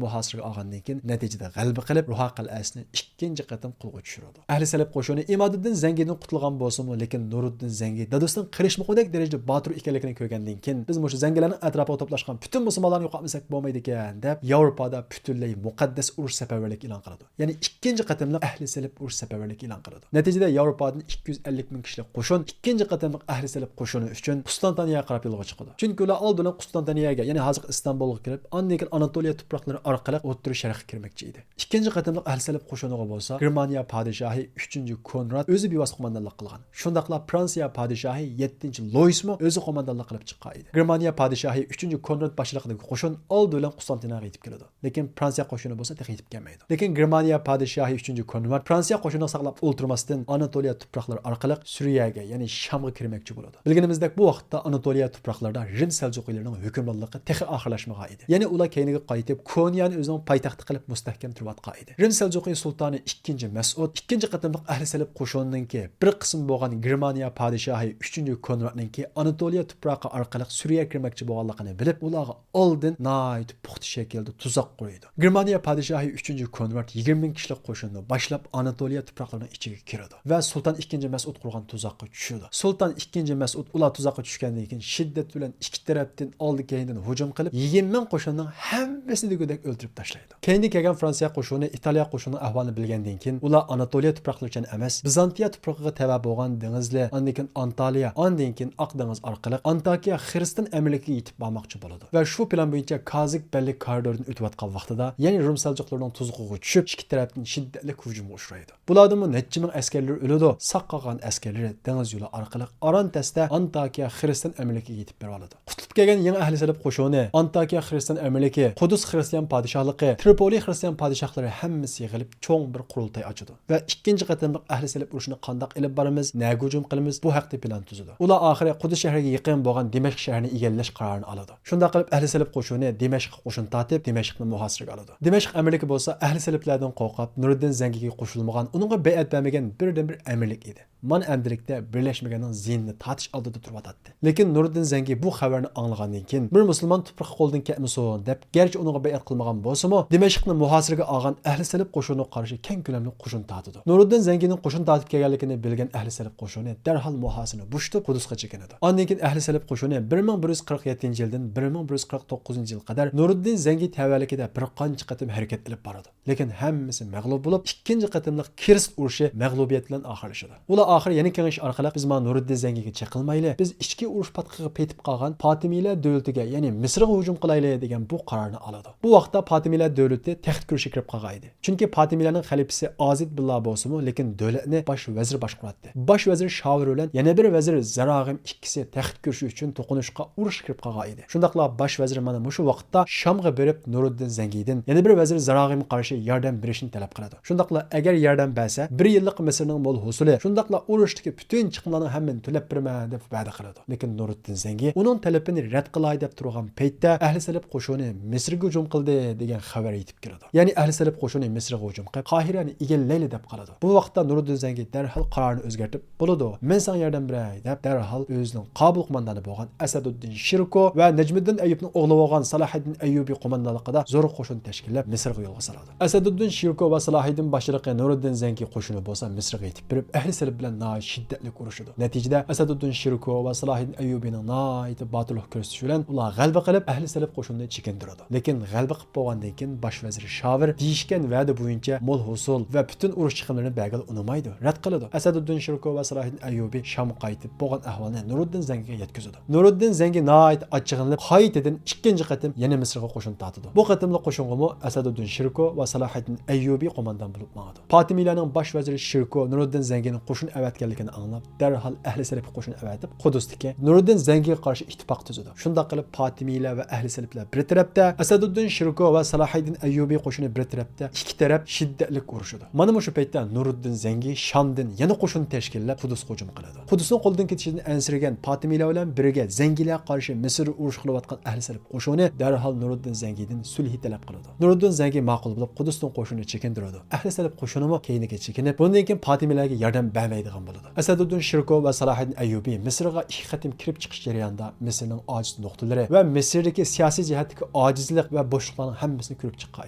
مۇھاسىرىگە ئالغاندىن كېيىن، نەتىجىدە غەلىبە قىلىپ، روھا قەلئەسىنى ئىككىنچى قېتىم قولغا چۈشۈرىدۇ. ئەھلى سەلەپ قوشۇنى ئىمادىددىن زەڭگىدىن قۇتۇلغان بولسىمۇ، لېكىن نۇرۇددىن زەڭگى دادىسىنىڭ قېرىشمىقىدەك دەرىجىدە باتۇر ئىكەنلىكىنى كۆرگەندىن كېيىن، بىز مۇشۇ زەڭگىلەرنىڭ ئەتراپىغا توپلاشقان پۈتۈن مۇسۇلمانلارنى يوقاتمىساك بولمايدىكەن، دەپ ياۋروپادا پۈتۈنلەي مۇقەددەس ئۇرۇش سەپەرۋەرلىكى ئېلان قىلىدۇ. يەنى ئىككىنچى قېتىملىق ئەھلى سەلەپ ئۇرۇش سەپەرۋەرلىكى ئېلان قىلىدۇ. نەتىجىدە ياۋروپادىن ئىككى يۈز ئەللىك مىڭ كىشىلىك قوشۇن ئىككىنچى قېتىملىق ئەھلى سەلەپ قوشۇنى ئۈچۈن قۇستانتانىيەگە قاراپ يولغا چىقىدۇ. چۈنكى ئۇلار ئالدى بىلەن قۇستانتانىيەگە، يەنى ھازىرقى ئىستانبۇلغا كىرىپ، ئاندىن كېيىن ئاناتولىيە تۇپراقلىرى ئارقىلىق ئوتتۇرا شەرققە كىرمەكچى ئىدى. ئىككىنچى قېتىملىق ئەھلى سەلەپ قوشۇنىغا بولسا گېرمانىيە پادىشاھى ئۈچىنچى كونراد ئۆزى بىۋاسىتە قوماندانلىق قىلغان. شۇنداقلا فرانسىيە پادىشاھى يەتتىنچى لويىسمۇ ئۆزى قوماندانلىق قىلىپ چىققان ئىدى. گېرمانىيە پادىشاھى ئۈچىنچى كونراد باشچىلىقىدىكى قوشۇن ئالدى بىلەن قۇستانتىنىيەگە يېتىپ كېلىدۇ. لېكىن فرانسىيە قوشۇنى بولسا تېخى يېتىپ كەلمەيدۇ. لېكىن گېرمانىيە پادىشاھى ئۈچىنچى كونراد فرانسىيە قوشۇنىنى ساقلاپ ئولتۇرماستىن، ئاناتولىيە تۇپراقلىرى ئارقىلىق سۈرىيەگە، يەنى شامغا كىرمەكچى بولىدۇ. بىلگىنىمىزدەك، بۇ ۋاقىتتا ئاناتولىيە تۇپراقلىرىدا رىم سەلجۇقىيلىرىنىڭ ھۆكۈمرانلىقى تېخى ئاخىرلاشمىغان ئىدى. يەنى ئۇلار كەينىگە قايتىپ، كونيانى ئۆزىنىڭ پايتەختى قىلىپ مۇستەھكەم تۇرۇۋاتقان ئىدى. رىم سەلجۇقىي سۇلتانى ئىككىنچى مەسئۇد ئىككىنچى قېتىملىق ئەھلى سەلەپ قوشۇنىنىڭكى بىر قىسمى بولغان گېرمانىيە پادىشاھى ئۈچىنچى كونرادنىڭكى ئاناتولىيە تۇپرىقى ئارقىلىق سۈرىيەگە كىرمەكچى بولغانلىقىنى بىلىپ، ئۇلارغا ئالدىن ناھايىتى پۇختا شەكىلدە تۇزاق قۇرىدۇ. گېرمانىيە پادىشاھى ئۈچىنچى كونراد يىگىرمە مىڭ كىشىلىك قوشۇننى باشلاپ، ئاناتولىيە تۇپراقلىرىنىڭ ئىچىگە كىرىدۇ ۋە سۇلتان ئىككىنچى مەسئۇد قۇرغان تۇزاققا چۈشىدۇ. سۇلتان ئىككىنچى مەسئۇد ئۇلار تۇزاققا چۈشكەندىن كېيىن، شىددەت بىلەن ئىككى تەرەپتىن ئالدى كەينىدىن ھۇجۇم قىلىپ، يىگىرمە مىڭ قوشۇننىڭ ھەممىسىنى دېگۈدەك ئۆلتۈرۈپ تاشلايدۇ. كەينىدىن كەلگەن فرانسىيە قوشۇنى ئىتالىيە قوشۇنىنىڭ ئەھۋالىنى بىلگەندىن كېيىن، ئۇلار ئاناتولىيە تۇپراقلىرىچە ئەمەس، بىزانتىيە تۇپرىقىغا تەۋە بولغان دېڭىزلى، ئاندىن كېيىن ئانتالىيە، ئاندىن كېيىن ئاق دېڭىز ئارقىلىق ئانتاكىيە خىرىستىيان ئەمىرلىكىگە يېتىپ بارماقچى بولىدۇ ۋە شۇ پىلان بويىچە كازىك بەللىك كارىدورىدىن ئۆتۈۋاتقان ۋاقتىدا، يەنە رىم سەلجۇقلىرىنىڭ تۇزىقىغا چۈشۈپ، ئىككى تەرەپتىن شىددەتلىك ھۇجۇمغا ئۇچرايدۇ. بۇلاردىنمۇ نەچچە مىڭ ئەسكەرلىرى ئۆلىدۇ، ساق قالغان ئەسكەرلىرى دېڭىز يولى ئارقىلىق ئارانتەستە ئانتاكىيە خىرىستىيان ئەمىرلىكىگە يېتىپ بېرىۋالىدۇ. قۇتۇلۇپ كەلگەن يېڭى ئەھلى سەلەپ قوشۇنى ئانتاكىيە خىرىستىيان ئەمىرلىكى، قۇدۇس خىرىستىيان پادىشاھلىقى، ترىپولى خىرىستىيان پادىشاھلىرى ھەممىسى يىغىلىپ، چوڭ بىر قۇرۇلتاي ئاچىدۇ ۋە ئىككىنچى قېتىملىق ئەھلى سەلەپ ئۇرۇشىنى قانداق ئېلىپ بارىمىز، نەگە ھۇجۇم قىلىمىز، بۇ ھەقتە پىلان تۈزىدۇ. ئۇلار ئاخىرى قۇدۇس شەھىرىگە يېقىن بولغان دىمەشق شەھىرىنى ئىگىلەش قارارىنى ئالىدۇ. شۇنداق قىلىپ، ئەھلى سەلەپ قوشۇنى دىمەشققە قوشۇن تارتىپ، دىمەشقنى مۇھاسىرىگە ئالىدۇ. دىمەشق ئەمىرلىكى بولسا ئەھلى سەلەپلەردىن قورقۇپ، نۇرىددىن زەڭگىگە قوشۇلمىغان، ئۇنىڭغا بەيئەت بەرمىگەن بىردىنبىر ئەمىرلىك ئىدى. مانا ئەمدىلىكتە بىرلەشمىگەننىڭ زىيىنىنى تارتىش ئالدىدا تۇرۇۋاتاتتى. لېكىن نۇرىدىن زەڭگى بۇ خەۋەرنى ئاڭلىغاندىن كېيىن، بىر مۇسۇلمان تۇپرىقى قولدىن كەتمىسۇن دەپ، گەرچە ئۇنىڭغا بەيئەت قىلمىغان بولسىمۇ، دىمەشقنى مۇھاسىرىگە ئالغان ئەھلى سەلەپ قوشۇنىغا قارشى كەڭ كۆلەملىك قوشۇن تارتىدۇ. نۇرىدىن زەڭگىنىڭ قوشۇن تارتىپ كەلگەنلىكىنى بىلگەن ئەھلى سەلەپ قوشۇنى دەرھال مۇھاسىرىنى بوشىتىپ، قۇدۇسقا چېكىنىدۇ. ئاندىن كېيىن ئەھلى سەلەپ قوشۇنى بىر مىڭ بىر يۈز قىرىق يەتتىنچى يىلدىن بىر مىڭ بىر يۈز قىرىق توققۇزىنچى يىلغا قەدەر نۇرىدىن زەڭگى تەۋەلىكىدە بىر قانچە قېتىم ھەرىكەت ئېلىپ بارىدۇ. لېكىن ھەممىسى مەغلۇپ بولۇپ، ئىككىنچى قېتىملىق كىرېست ئۇرۇشى مەغلۇبىيەت بىلەن ئاخىرلىشىدۇ. ئۇلار ئاخىرى يەنە كېڭىشىش ئارقىلىق، بىز مانا نۇرىدىن زەڭگىگە چېقىلمايلى، بىز ئىچكى ئۇرۇش پاتقىقىغا پېتىپ قالغان پاتىمىيلەر دۆلىتىگە، يەنى مىسىرغا ھۇجۇم قىلايلى، دېگەن بۇ قارارنى ئالىدۇ. بۇ ۋاقىتتا پاتىمىيلەر دۆلىتى تەخت كۈرىشىگە كىرىپ قالغان ئىدى. چۈنكى پاتىمىيلەرنىڭ خەلىپىسى ئازىد بىللا بولسىمۇ، لېكىن دۆلەتنى باش ۋەزىر باشقۇراتتى. باش ۋەزىر شاۋۇر بىلەن يەنە بىر ۋەزىر زاراغىم ئىككىسى تەخت كۈرىشى ئۈچۈن توقۇنۇشقا، ئۇرۇشقا كىرىپ قالغان ئىدى. شۇنداقلا باش ۋەزىر مانا مۇشۇ ۋاقىتتا شامغا بېرىپ، نۇرىدىن زەڭگىدىن يەنە بىر ۋەزىر زاراغىمغا قارشى ياردەم بېرىشنى تەلەپ قىلىدۇ. شۇنداقلا ئەگەر ياردەم بەرسە، بىر يىللىق مىسىرنىڭ مول ھوسۇلى، شۇنداقلا ئۇرۇشتىكى پۈتۈن چىقىملارنىڭ ھەممىنى تۆلەپ بېرىمەن، دەپ ۋەدە قىلىدۇ. لېكىن نۇرىدىن زەڭگى ئۇنىڭ تەلىپىنى رەت قىلاي دەپ تۇرغان پەيتتە، ئەھلى سەلەپ قوشۇنى مىسىرغا ھۇجۇم قىلدى. دېگەن خەۋەر يېتىپ كېلىدۇ. يەنى ئەھلى سەلىپ قوشۇنى مىسىرغا ھۇجۇم قىلىپ، قاھىرەنى ئىگىلەيلى دەپ قالىدۇ. بۇ ۋاقىتتا نۇرۇددىن زەنگى دەرھال قارارىنى ئۆزگەرتىپ، «بولىدۇ، مەن ساڭا ياردەم بېرەي» دەپ، دەرھال ئۆزىنىڭ قابىل قوماندانى بولغان ئەسەدۇددىن شىركو ۋە نەجمىددىن ئەييۇبنىڭ ئوغلى بولغان سالاھىددىن ئەييۇبى قوماندانلىقىدا زور قوشۇن تەشكىللەپ، مىسىرغا يولغا سالىدۇ. ئەسەدۇددىن شىركو ۋە سالاھىددىن باشچىلىقى نۇرۇددىن زەنگى قوشۇنى بولسا مىسىرغا يېتىپ بېرىپ، ئەھلى سەلىپ بىلەن ناھايىتى شىددەتلىك ئۇرۇشىدۇ. نەتىجىدە، ئەسەدۇددىن شىركو ۋە سالاھىددىن ئەييۇبىنىڭ ناھايىتى باتۇرلۇق كۆرسىتىشى بىلەن ئۇلار غەلىبە قىلىپ، ئەھلى سەلىپ قوشۇنىنى چېكىندۈرىدۇ. لېكىن غەلىبە قىلىپ بولغاندىن كېيىن، باش ۋەزىر شاۋېر دېيىشكەن ۋەدە بويىچە مول ھوسۇل ۋە پۈتۈن ئۇرۇش چىقىملىرىنى بەرگىلى ئۇنىمايدۇ، رەت قىلىدۇ. ئەسەدۇددىن شىركو ۋە سالاھىددىن ئەييۇبى شامغا قايتىپ، بولغان ئەھۋالنى نۇرۇددىن زەنگىگە يەتكۈزىدۇ. نۇرۇددىن زەنگى ناھايىتى ئاچچىقلىنىپ، قايتىدىن ئىككىنچى قېتىم يەنە مىسىرغا قوشۇن تارتىدۇ. بۇ قېتىملىق قوشۇنغىمۇ ئەسەدۇددىن شىركو ۋە سالاھىددىن ئەييۇبى قوماندان بولۇپ ماڭىدۇ. پاتىمىيلەرنىڭ باش ۋەزىرى شىركو نۇرۇددىن زەنگىنىڭ قوشۇن ئەۋەتكەنلىكىنى ئاڭلاپ، دەرھال ئەھلى سەلىپكە قوشۇن ئەۋەتىپ، قۇدۇستىكى نۇرۇددىن زەنگىگە قارشى ئىتتىپاق تۈزىدۇ. شۇنداق قىلىپ، پاتىمىيلەر ۋە ئەھلى سەلىپلەر بىر تەرەپتە، ئەسەدۇددىن شىركو ۋە سالاھىددىن ئەييۇبى قوشۇنى بىر تەرەپتە، ئىككى تەرەپ شىددەتلىك ئۇرۇشىدۇ. مانا مۇشۇ پەيتتە نۇرۇددىن زەنگى شامدىن يەنە قوشۇن تەشكىللەپ، قۇدۇسقا ھۇجۇم قىلىدۇ. قۇدۇسنىڭ قولىدىن كېتىشىدىن ئەنسىرىگەن پاتىمىيلەر بىلەن بىرگە زەنگىلەرگە قارشى مىسىردا ئۇرۇش قىلىۋاتقان ئەھلى سەلىپ قوشۇنى دەرھال نۇرۇددىن زەنگىدىن سۈلھى تەلەپ قىلىدۇ. نۇرۇددىن زەنگى ماقۇل بولۇپ، قۇدۇسنىڭ قوشۇنىنى چېكىندۈرىدۇ. ئەھلى سەلىپ قوشۇنىمۇ كەينىگە چېكىنىپ، بۇندىن كېيىن پاتىمىيلەرگە ياردەم بەرمەيدىغان بولىدۇ. ئەسەدۇددىن شىركو ۋە سالاھىددىن ئەييۇبى مىسىرغا ئىككى قېتىم كىرىپ چىقىش جەريانىدا مىسىرنىڭ ئاجىز نۇقتىلىرى ۋە مىسىردىكى سىياسىي جەھەتتىكى ئاجىزلىق ۋە بوشلۇقلارنىڭ ھەممىسىنى كۆرۈپ چىققان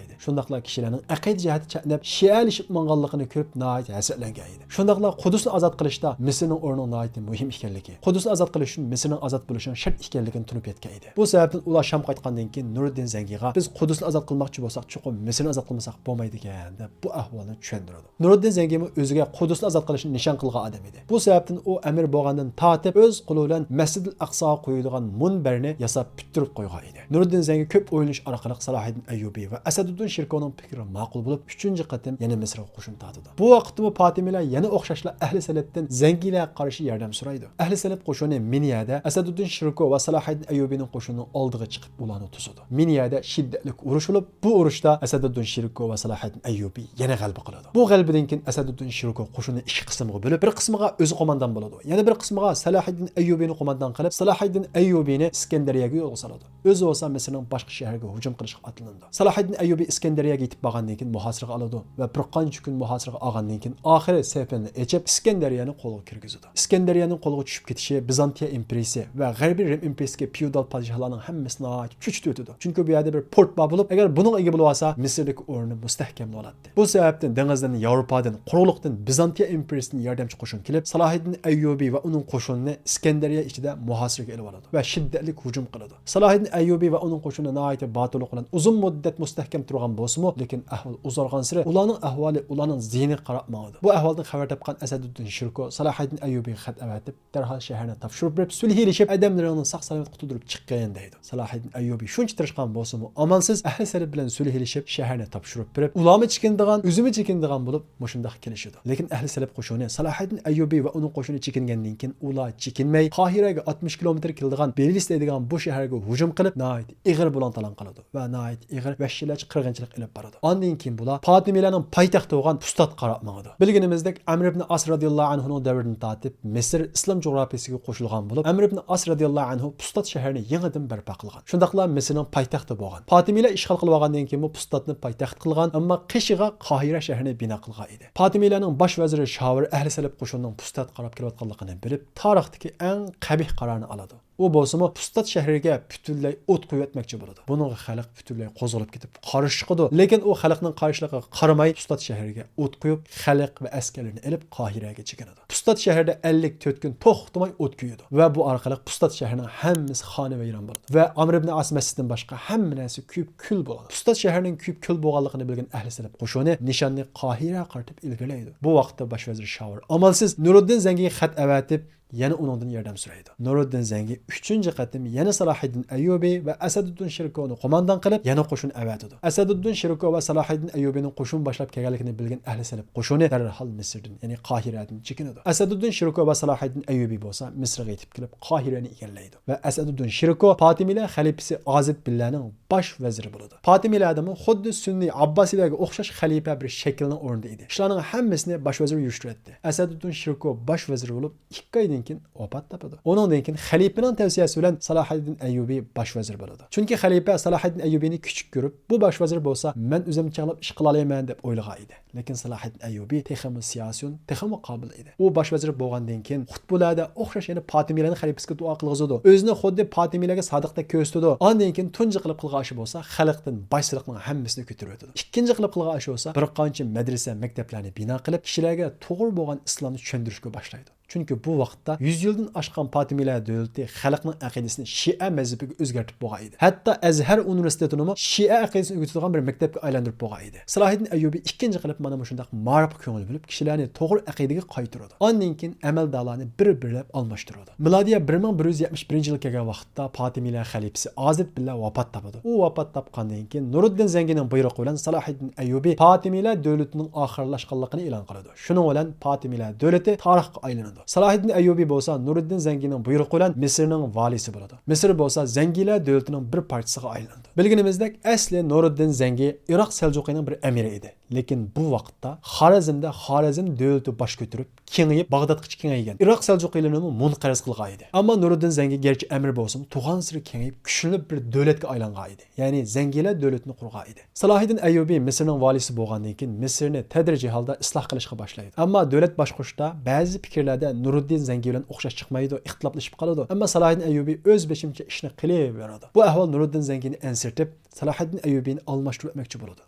ئىدى. شۇنداقلا كىشىلەرنىڭ ئەقىدە جەھەتتە چەتنەپ، شىئەلىشىپ ماڭغانلىقىنى كۆرۈپ ناھايىتى ھەسرەتلەنگەن ئىدى. شۇنداقلا قۇدۇسنى ئازاد قىلىشتا مىسىرنىڭ ئورنىنىڭ ناھايىتى مۇھىم ئىكەنلىكى، قۇدۇسنى ئازاد قىلىش ئۈچۈن مىسىرنىڭ ئازاد بولۇشىنىڭ شەرت ئىكەنلىكىنى تونۇپ يەتكەن ئىدى. بۇ سەۋەبتىن ئۇلار شام قايتقاندىن كېيىن نۇرۇددىن زەنگىغا، «بىز قۇدۇسنى ئازاد قىلماقچى بولساق، چوقۇم مىسىرنى ئازاد قىلمىساق بولمايدىكەن» دەپ، بۇ ئەھۋالنى چۈشەندۈرىدۇ. نۇرۇددىن زەنگىمۇ ئۆزىگە قۇدۇسنى ئازاد قىلىشنى نىشان قىلغان ئادەم ئىدى. بۇ سەۋەبتىن ئۇ ئەمىر بولغاندىن تارتىپ ئۆز قولى بىلەن مەسجىدىل ئەقساغا قويىدىغان مۇنبەرنى ياساپ پۈتتۈرۈپ قويغان ئىدى. نۇرۇددىن زەنگى كۆپ ئويلىنىش ئارقىلىق سالاھىددىن ئەييۇبى ۋە ئەسەدۇددىن شىركونىڭ پىكرى ماقۇل بولۇپ، ئۈچىنچى قېتىم يەنە مىسىرغا قوشۇن تارتىدۇ. بۇ ۋاقىتتىمۇ پاتىمىيلەر يەنە ئوخشاشلا ئەھلى سەلەپتىن زەنگىلەرگە قارشى ياردەم سورايدۇ. ئەھلى سەلەپ قوشۇنى مىنيەدە ئەسەدۇددىن شىركو ۋە سالاھىددىن ئەييۇبىنىڭ قوشۇنىنىڭ ئالدىغا چىقىپ، ئۇلارنى توسىدۇ. مىنيەدە شىددەتلىك ئۇرۇش بولۇپ، بۇ ئۇرۇشتا ئەسەدۇددىن شىركو ۋە سالاھىددىن ئەييۇبى يەنە غەلىبە قىلىدۇ. بۇ غەلىبىدىن كېيىن ئەسەدۇددىن شىركو قوشۇننى ئىككى قىسىمغا بۆلۈپ، بىر قىسمىغا ئۆزى قوماندان بولىدۇ، يەنە بىر قىسمىغا سالاھىددىن ئەييۇبىنى قوماندان قىلىپ، سالاھىددىن ئەييۇبىنى ئىسكەندەرىيەگە يولغا سالىدۇ. ئۆزى بولسا مىسىرنىڭ باشقا شەھەرگە ھۇجۇم قىلىشقا ئاتلىنىدۇ. سالاھىددىن ئەييۇبى ئىسكەندەرىيەگە يېتىپ بارغاندىن كېيىن مۇھاسىرىگە ئالىدۇ ۋە بىر قانچە كۈن مۇھاسىرىگە ئالغاندىن كېيىن، ئاخىرى سېپىنى ئېچىپ، ئىسكەندەرىيەنى قولغا كىرگۈزىدۇ. ئىسكەندەرىيەنىڭ قولىغا چۈشۈپ كېتىشى بىزانتىيە ئىمپېرىيىسى ۋە غەربىي رىم ئىمپېرىيىسىدىكى فېئودال پادىشاھلارنىڭ ھەممىسىنى ناھايىتى چۆچۈتۈۋېتىدۇ. چۈنكى بۇ يەردە بىر پورت بار بولۇپ، ئەگەر بۇنىڭغا ئىگە بولۇۋالسا، مىسىردىكى ئورنى مۇستەھكەملىنىۋالاتتى. بۇ سەۋەبتىن دېڭىزدىن، ياۋروپادىن، قۇرۇقلۇقتىن بىزانتىيە ئىمپېرىيىسىدىن ياردەمچى قوشۇن كېلىپ، سالاھىددىن ئەييۇبى ۋە ئۇنىڭ قوشۇنىنى ئىسكەندەرىيە ئىچىدە مۇھاسىرىگە ئېلىۋالىدۇ ۋە شىددەتلىك ھۇجۇم قىلىدۇ. سالاھىددىن ئەييۇبى ۋە ئۇنىڭ قوشۇنى ناھايىتى باتۇرلۇق بىلەن ئۇزۇن مۇددەت مۇستەھكەم تۇرغان بولسىمۇ، لېكىن ئەھۋال ئۇزارغانسېرى ئۇلارنىڭ ئەھۋالى ئۇلارنىڭ زىيىنىغا قاراپ ماڭىدۇ. بۇ ئەھۋالدىن خەۋەر تاپقان ئەسەدۇددىن شىركو سالاھىددىن ئەييۇبىگە خەت ئەۋەتىپ، دەرھال شەھەرنى تاپشۇرۇپ بېرىپ، سۈلھىلىشىپ، ئادەملىرىڭنى ساق-سالامەت قۇتۇلدۇرۇپ چىققىن، دەيدۇ. سالاھىددىن ئەييۇبى شۇنچە تىرىشقان بولسىمۇ، ئامالسىز ئەھلى سەلەپ بىلەن سۈلھىلىشىپ، شەھەرنى تاپشۇرۇپ بېرىپ، ئۇلارمۇ چېكىنىدىغان، ئۆزىمۇ چېكىنىدىغان بولۇپ، مۇشۇنداق كېلىشىدۇ. لېكىن ئەھلى سەلەپ قوشۇنى سالاھىددىن ئەييۇبى ۋە ئۇنىڭ قوشۇنى چېكىنگەندىن كېيىن، ئۇلار چېكىنمەي، قاھىرەگە ئاتمىش كىلومېتىر كېلىدىغان بېلىس دەيدىغان بۇ شەھەرگە ھۇجۇم قىلىپ، ناھايىتى ئېغىر بۇلاڭ-تالاڭ قىلىدۇ ۋە ناھايىتى ئېغىر ۋەھشىيلەرچە قىرغىنچىلىق ئېلىپ بارىدۇ. ئاندىن كېيىن بۇلار پاتىمىيلەرنىڭ پايتەختى بولغان پۇستاتقا قاراپ ماڭىدۇ. بىلگىنىمىزدەك، ئەمر ئىبن ئاس رەزىياللاھۇ ئەنھۇنىڭ دەۋرىدىن تارتىپ مىسىر ئىسلام جۇغراپىيىسىگە قوشۇلغان بولۇپ، ئەمر ئىبن ئاس رەزىياللاھۇ ئەنھۇ پۇستات شەھىرىنى يېڭىدىن بەرپا قىلغان. شۇنداقلا مىسىرنىڭ پايتەختى بولغان. پاتىمىيلەر ئىشغال قىلىۋالغاندىن كېيىنمۇ پۇستاتنى پايتەخت قىلغان، ئەمما قېشىغا قاھىرە شەھىرىنى بىنا قىلغان ئىدى. پاتىمىيلەرنىڭ باش ۋەزىرى شاۋېر ئەھلى سەلەپ قوشۇنىنىڭ پۇستاتقا قاراپ كېلىۋاتقانلىقىنى بىلىپ، تارىختىكى ئەڭ قەبىھ قارارنى ئالىدۇ. ئۇ بولسىمۇ پۇستات شەھىرىگە پۈتۈنلەي ئوت قويۇۋەتمەكچى بولىدۇ. بۇنىڭغا خەلق پۈتۈنلەي قوزغىلىپ كېتىپ قارشى چىقىدۇ. لېكىن ئۇ خەلقنىڭ قارشىلىقىغا قارىماي، پۇستات شەھىرىگە ئوت قويۇپ، خەلق ۋە ئەسكەرلىرىنى ئېلىپ قاھىرەگە چېكىنىدۇ. پۇستات شەھىرىدە ئەللىك تۆت كۈن توختىماي ئوت كۆيىدۇ ۋە بۇ ئارقىلىق پۇستات شەھىرىنىڭ ھەممىسى خانىۋەيران بولىدۇ ۋە ئەمر ئىبن ئاس مەسچىتىدىن باشقا ھەممە نەرسە كۆيۈپ كۈل بولىدۇ. پۇستات شەھىرىنىڭ كۆيۈپ كۈل بولغانلىقىنى بىلگەن ئەھلى سەلەپ قوشۇنى نىشاننى قاھىرەگە قارىتىپ ئىلگىرىلەيدۇ. بۇ ۋاقىتتا باش ۋەزىر شاۋېر ئامالسىز نۇرۇددىن زەنگىگە خەت ئەۋەتىپ، يەنە ئۇنىڭدىن ياردەم سورايدۇ. نۇرۇددىن زەنگى ئۈچىنچى قېتىم يەنە سالاھىددىن ئەييۇبى ۋە ئەسەدۇددىن شىركونى قوماندان قىلىپ، يەنە قوشۇن ئەۋەتىدۇ. ئەسەدۇددىن شىركو ۋە سالاھىددىن ئەييۇبىنىڭ قوشۇن باشلاپ كەلگەنلىكىنى بىلگەن ئەھلى سەلەپ قوشۇنى دەرھال مىسىردىن، يەنى قاھىرەدىن چېكىنىدۇ. ئەسەدۇددىن شىركو ۋە سالاھىددىن ئەييۇبى بولسا مىسىرغا يېتىپ كېلىپ، قاھىرەنى ئىگىلەيدۇ ۋە ئەسەدۇددىن شىركو پاتىمىيلەر خەلىپىسى ئازىد بىللەنىڭ باش ۋەزىرى بولىدۇ. پاتىمىيلەردىمۇ خۇددى سۈننىي ئابباسىيلەرگە ئوخشاش خەلىپە بىر شەكىلنىڭ ئورنىدا ئىدى. شۇلارنىڭ ھەممىسىنى باش ۋەزىر يۈرۈشتۈرەتتى. ئەسەدۇددىن شىركو باش ۋەزىر بولۇپ، ئىككى ئايدىن كېيىن ۋاپات تاپىدۇ. ئۇنىڭدىن كېيىن خەلىپىنىڭ تەۋسىيەسى بىلەن سالاھىدىن ئەييۇبى باش ۋەزىر بولىدۇ. چۈنكى خەلىپە سالاھىدىن ئەييۇبىنى كىچىك كۆرۈپ، بۇ باش ۋەزىر بولسا مەن ئۆزۈم چاغلاپ ئىش قىلالايمەن دەپ ئويلىغان ئىدى. لېكىن سالاھىدىن ئەييۇبى تېخىمۇ سىياسىيون، تېخىمۇ قابىل ئىدى. ئۇ باش ۋەزىر بولغاندىن كېيىن خۇتبىلەردە ئوخشاش يەنە پاتىمىيلەرنىڭ خەلىپىسىگە دۇئا قىلغۇزىدۇ. ئۆزىنى خۇددى پاتىمىيلەرگە سادىقتەك كۆرسىتىدۇ. ئاندىن كېيىن تۇنجى قىلىپ قىلغان ئىشى بولسا خەلقتىن بايسىلىقنىڭ ھەممىسىنى كۆتۈرۈۋېتىدۇ. ئىككىنچى قىلىپ قىلغان ئىشى بولسا بىر قانچە مەدرىسە، مەكتەپلەرنى بىنا قىلىپ، كىشىلەرگە توغرا بولغان ئىسلامنى چۈشەندۈرۈشكە باشلايدۇ. چۈنكى بۇ ۋاقىتتا يۈز يىلدىن ئاشقان پاتىمىيلەر دۆلىتى خەلقنىڭ ئەقىدىسىنى شىئە مەزھىپىگە ئۆزگەرتىپ بولغان ئىدى. ھەتتا ئەزھەر ئۇنىۋېرسىتېتىنىمۇ شىئە ئەقىدىسىنى ئۆگىتىدىغان بىر مەكتەپكە ئايلاندۇرۇپ بولغان ئىدى. سالاھىدىن ئەييۇبى ئىككىنچى قىلىپ مانا مۇشۇنداق مائارىپقا كۆڭۈل بۆلۈپ، كىشىلەرنى توغرا ئەقىدىگە قايتۇرىدۇ. ئاندىن كېيىن ئەمەلدارلارنى بىر-بىرلەپ ئالماشتۇرىدۇ. مىلادىيە بىر مىڭ بىر يۈز يەتمىش بىرىنچى يىل كەلگەن ۋاقىتتا پاتىمىيلەر خەلىپىسى ئازىد بىللە ۋاپات تاپىدۇ. ئۇ ۋاپات تاپقاندىن كېيىن نۇرۇددىن زەڭگىنىڭ بۇيرۇقى بىلەن سالاھىدىن ئەييۇبى پاتىمىيلەر دۆلىتىنىڭ ئاخىرلاشقانلىقىنى ئېلان قىلىدۇ. شۇنىڭ بىلەن پاتىمىيلەر دۆلىتى تارىخقا ئايلىنىدۇ. سالاھىدىن ئەييۇبى بولسا نۇرۇددىن زەڭگىنىڭ بۇيرۇقى بىلەن مىسىرنىڭ ۋالىسى بولىدۇ. مىسىر بولسا زەڭگىلەر دۆلىتىنىڭ بىر پارچىسىغا ئايلىنىدۇ. بىلگىنىمىزدەك، ئەسلى نۇرۇددىن زەڭگى ئىراق سەلجۇقىنىڭ بىر ئەمىرى ئىدى. لېكىن بۇ ۋاقىتتا خارەزمدە خارەزم دۆلىتى باش كۆتۈرۈپ، كېڭىيىپ، باغدادقىچە كېڭەيگەن. ئىراق سەلجۇقىلىرىنىمۇ مۇنقەرز قىلغان ئىدى. ئەمما نۇرۇددىن زەڭگى گەرچە ئەمىر بولسىمۇ، تۇغانسېرى كېڭىيىپ، كۈچلىنىپ بىر دۆلەتكە ئايلانغان ئىدى. يەنى زەڭگىلەر دۆلىتىنى قۇرغان ئىدى. سالاھىدىن ئەييۇبى مىسىرنىڭ ۋالىسى بولغاندىن كېيىن، مىسىرنى تەدرىجىي ھالدا ئىسلاھ قىلىشقا باشلايدۇ. ئەمما دۆلەت باشقۇرۇشتا بەزى پىكىرلەردە نۇرۇددىن زەڭگى بىلەن ئوخشاش چىقمايدۇ، ئىختىلاپلىشىپ قالىدۇ. ئەمما سالاھىدىن ئەييۇبى ئۆز بېشىمچە ئىشنى قىلىۋېرىدۇ. بۇ ئەھۋال نۇرۇددىن زەڭگىنى ئەنسىرىتىپ، سالاھىدىن ئەييۇبىنى ئالماشتۇرۇۋەتمەكچى بولىدۇ.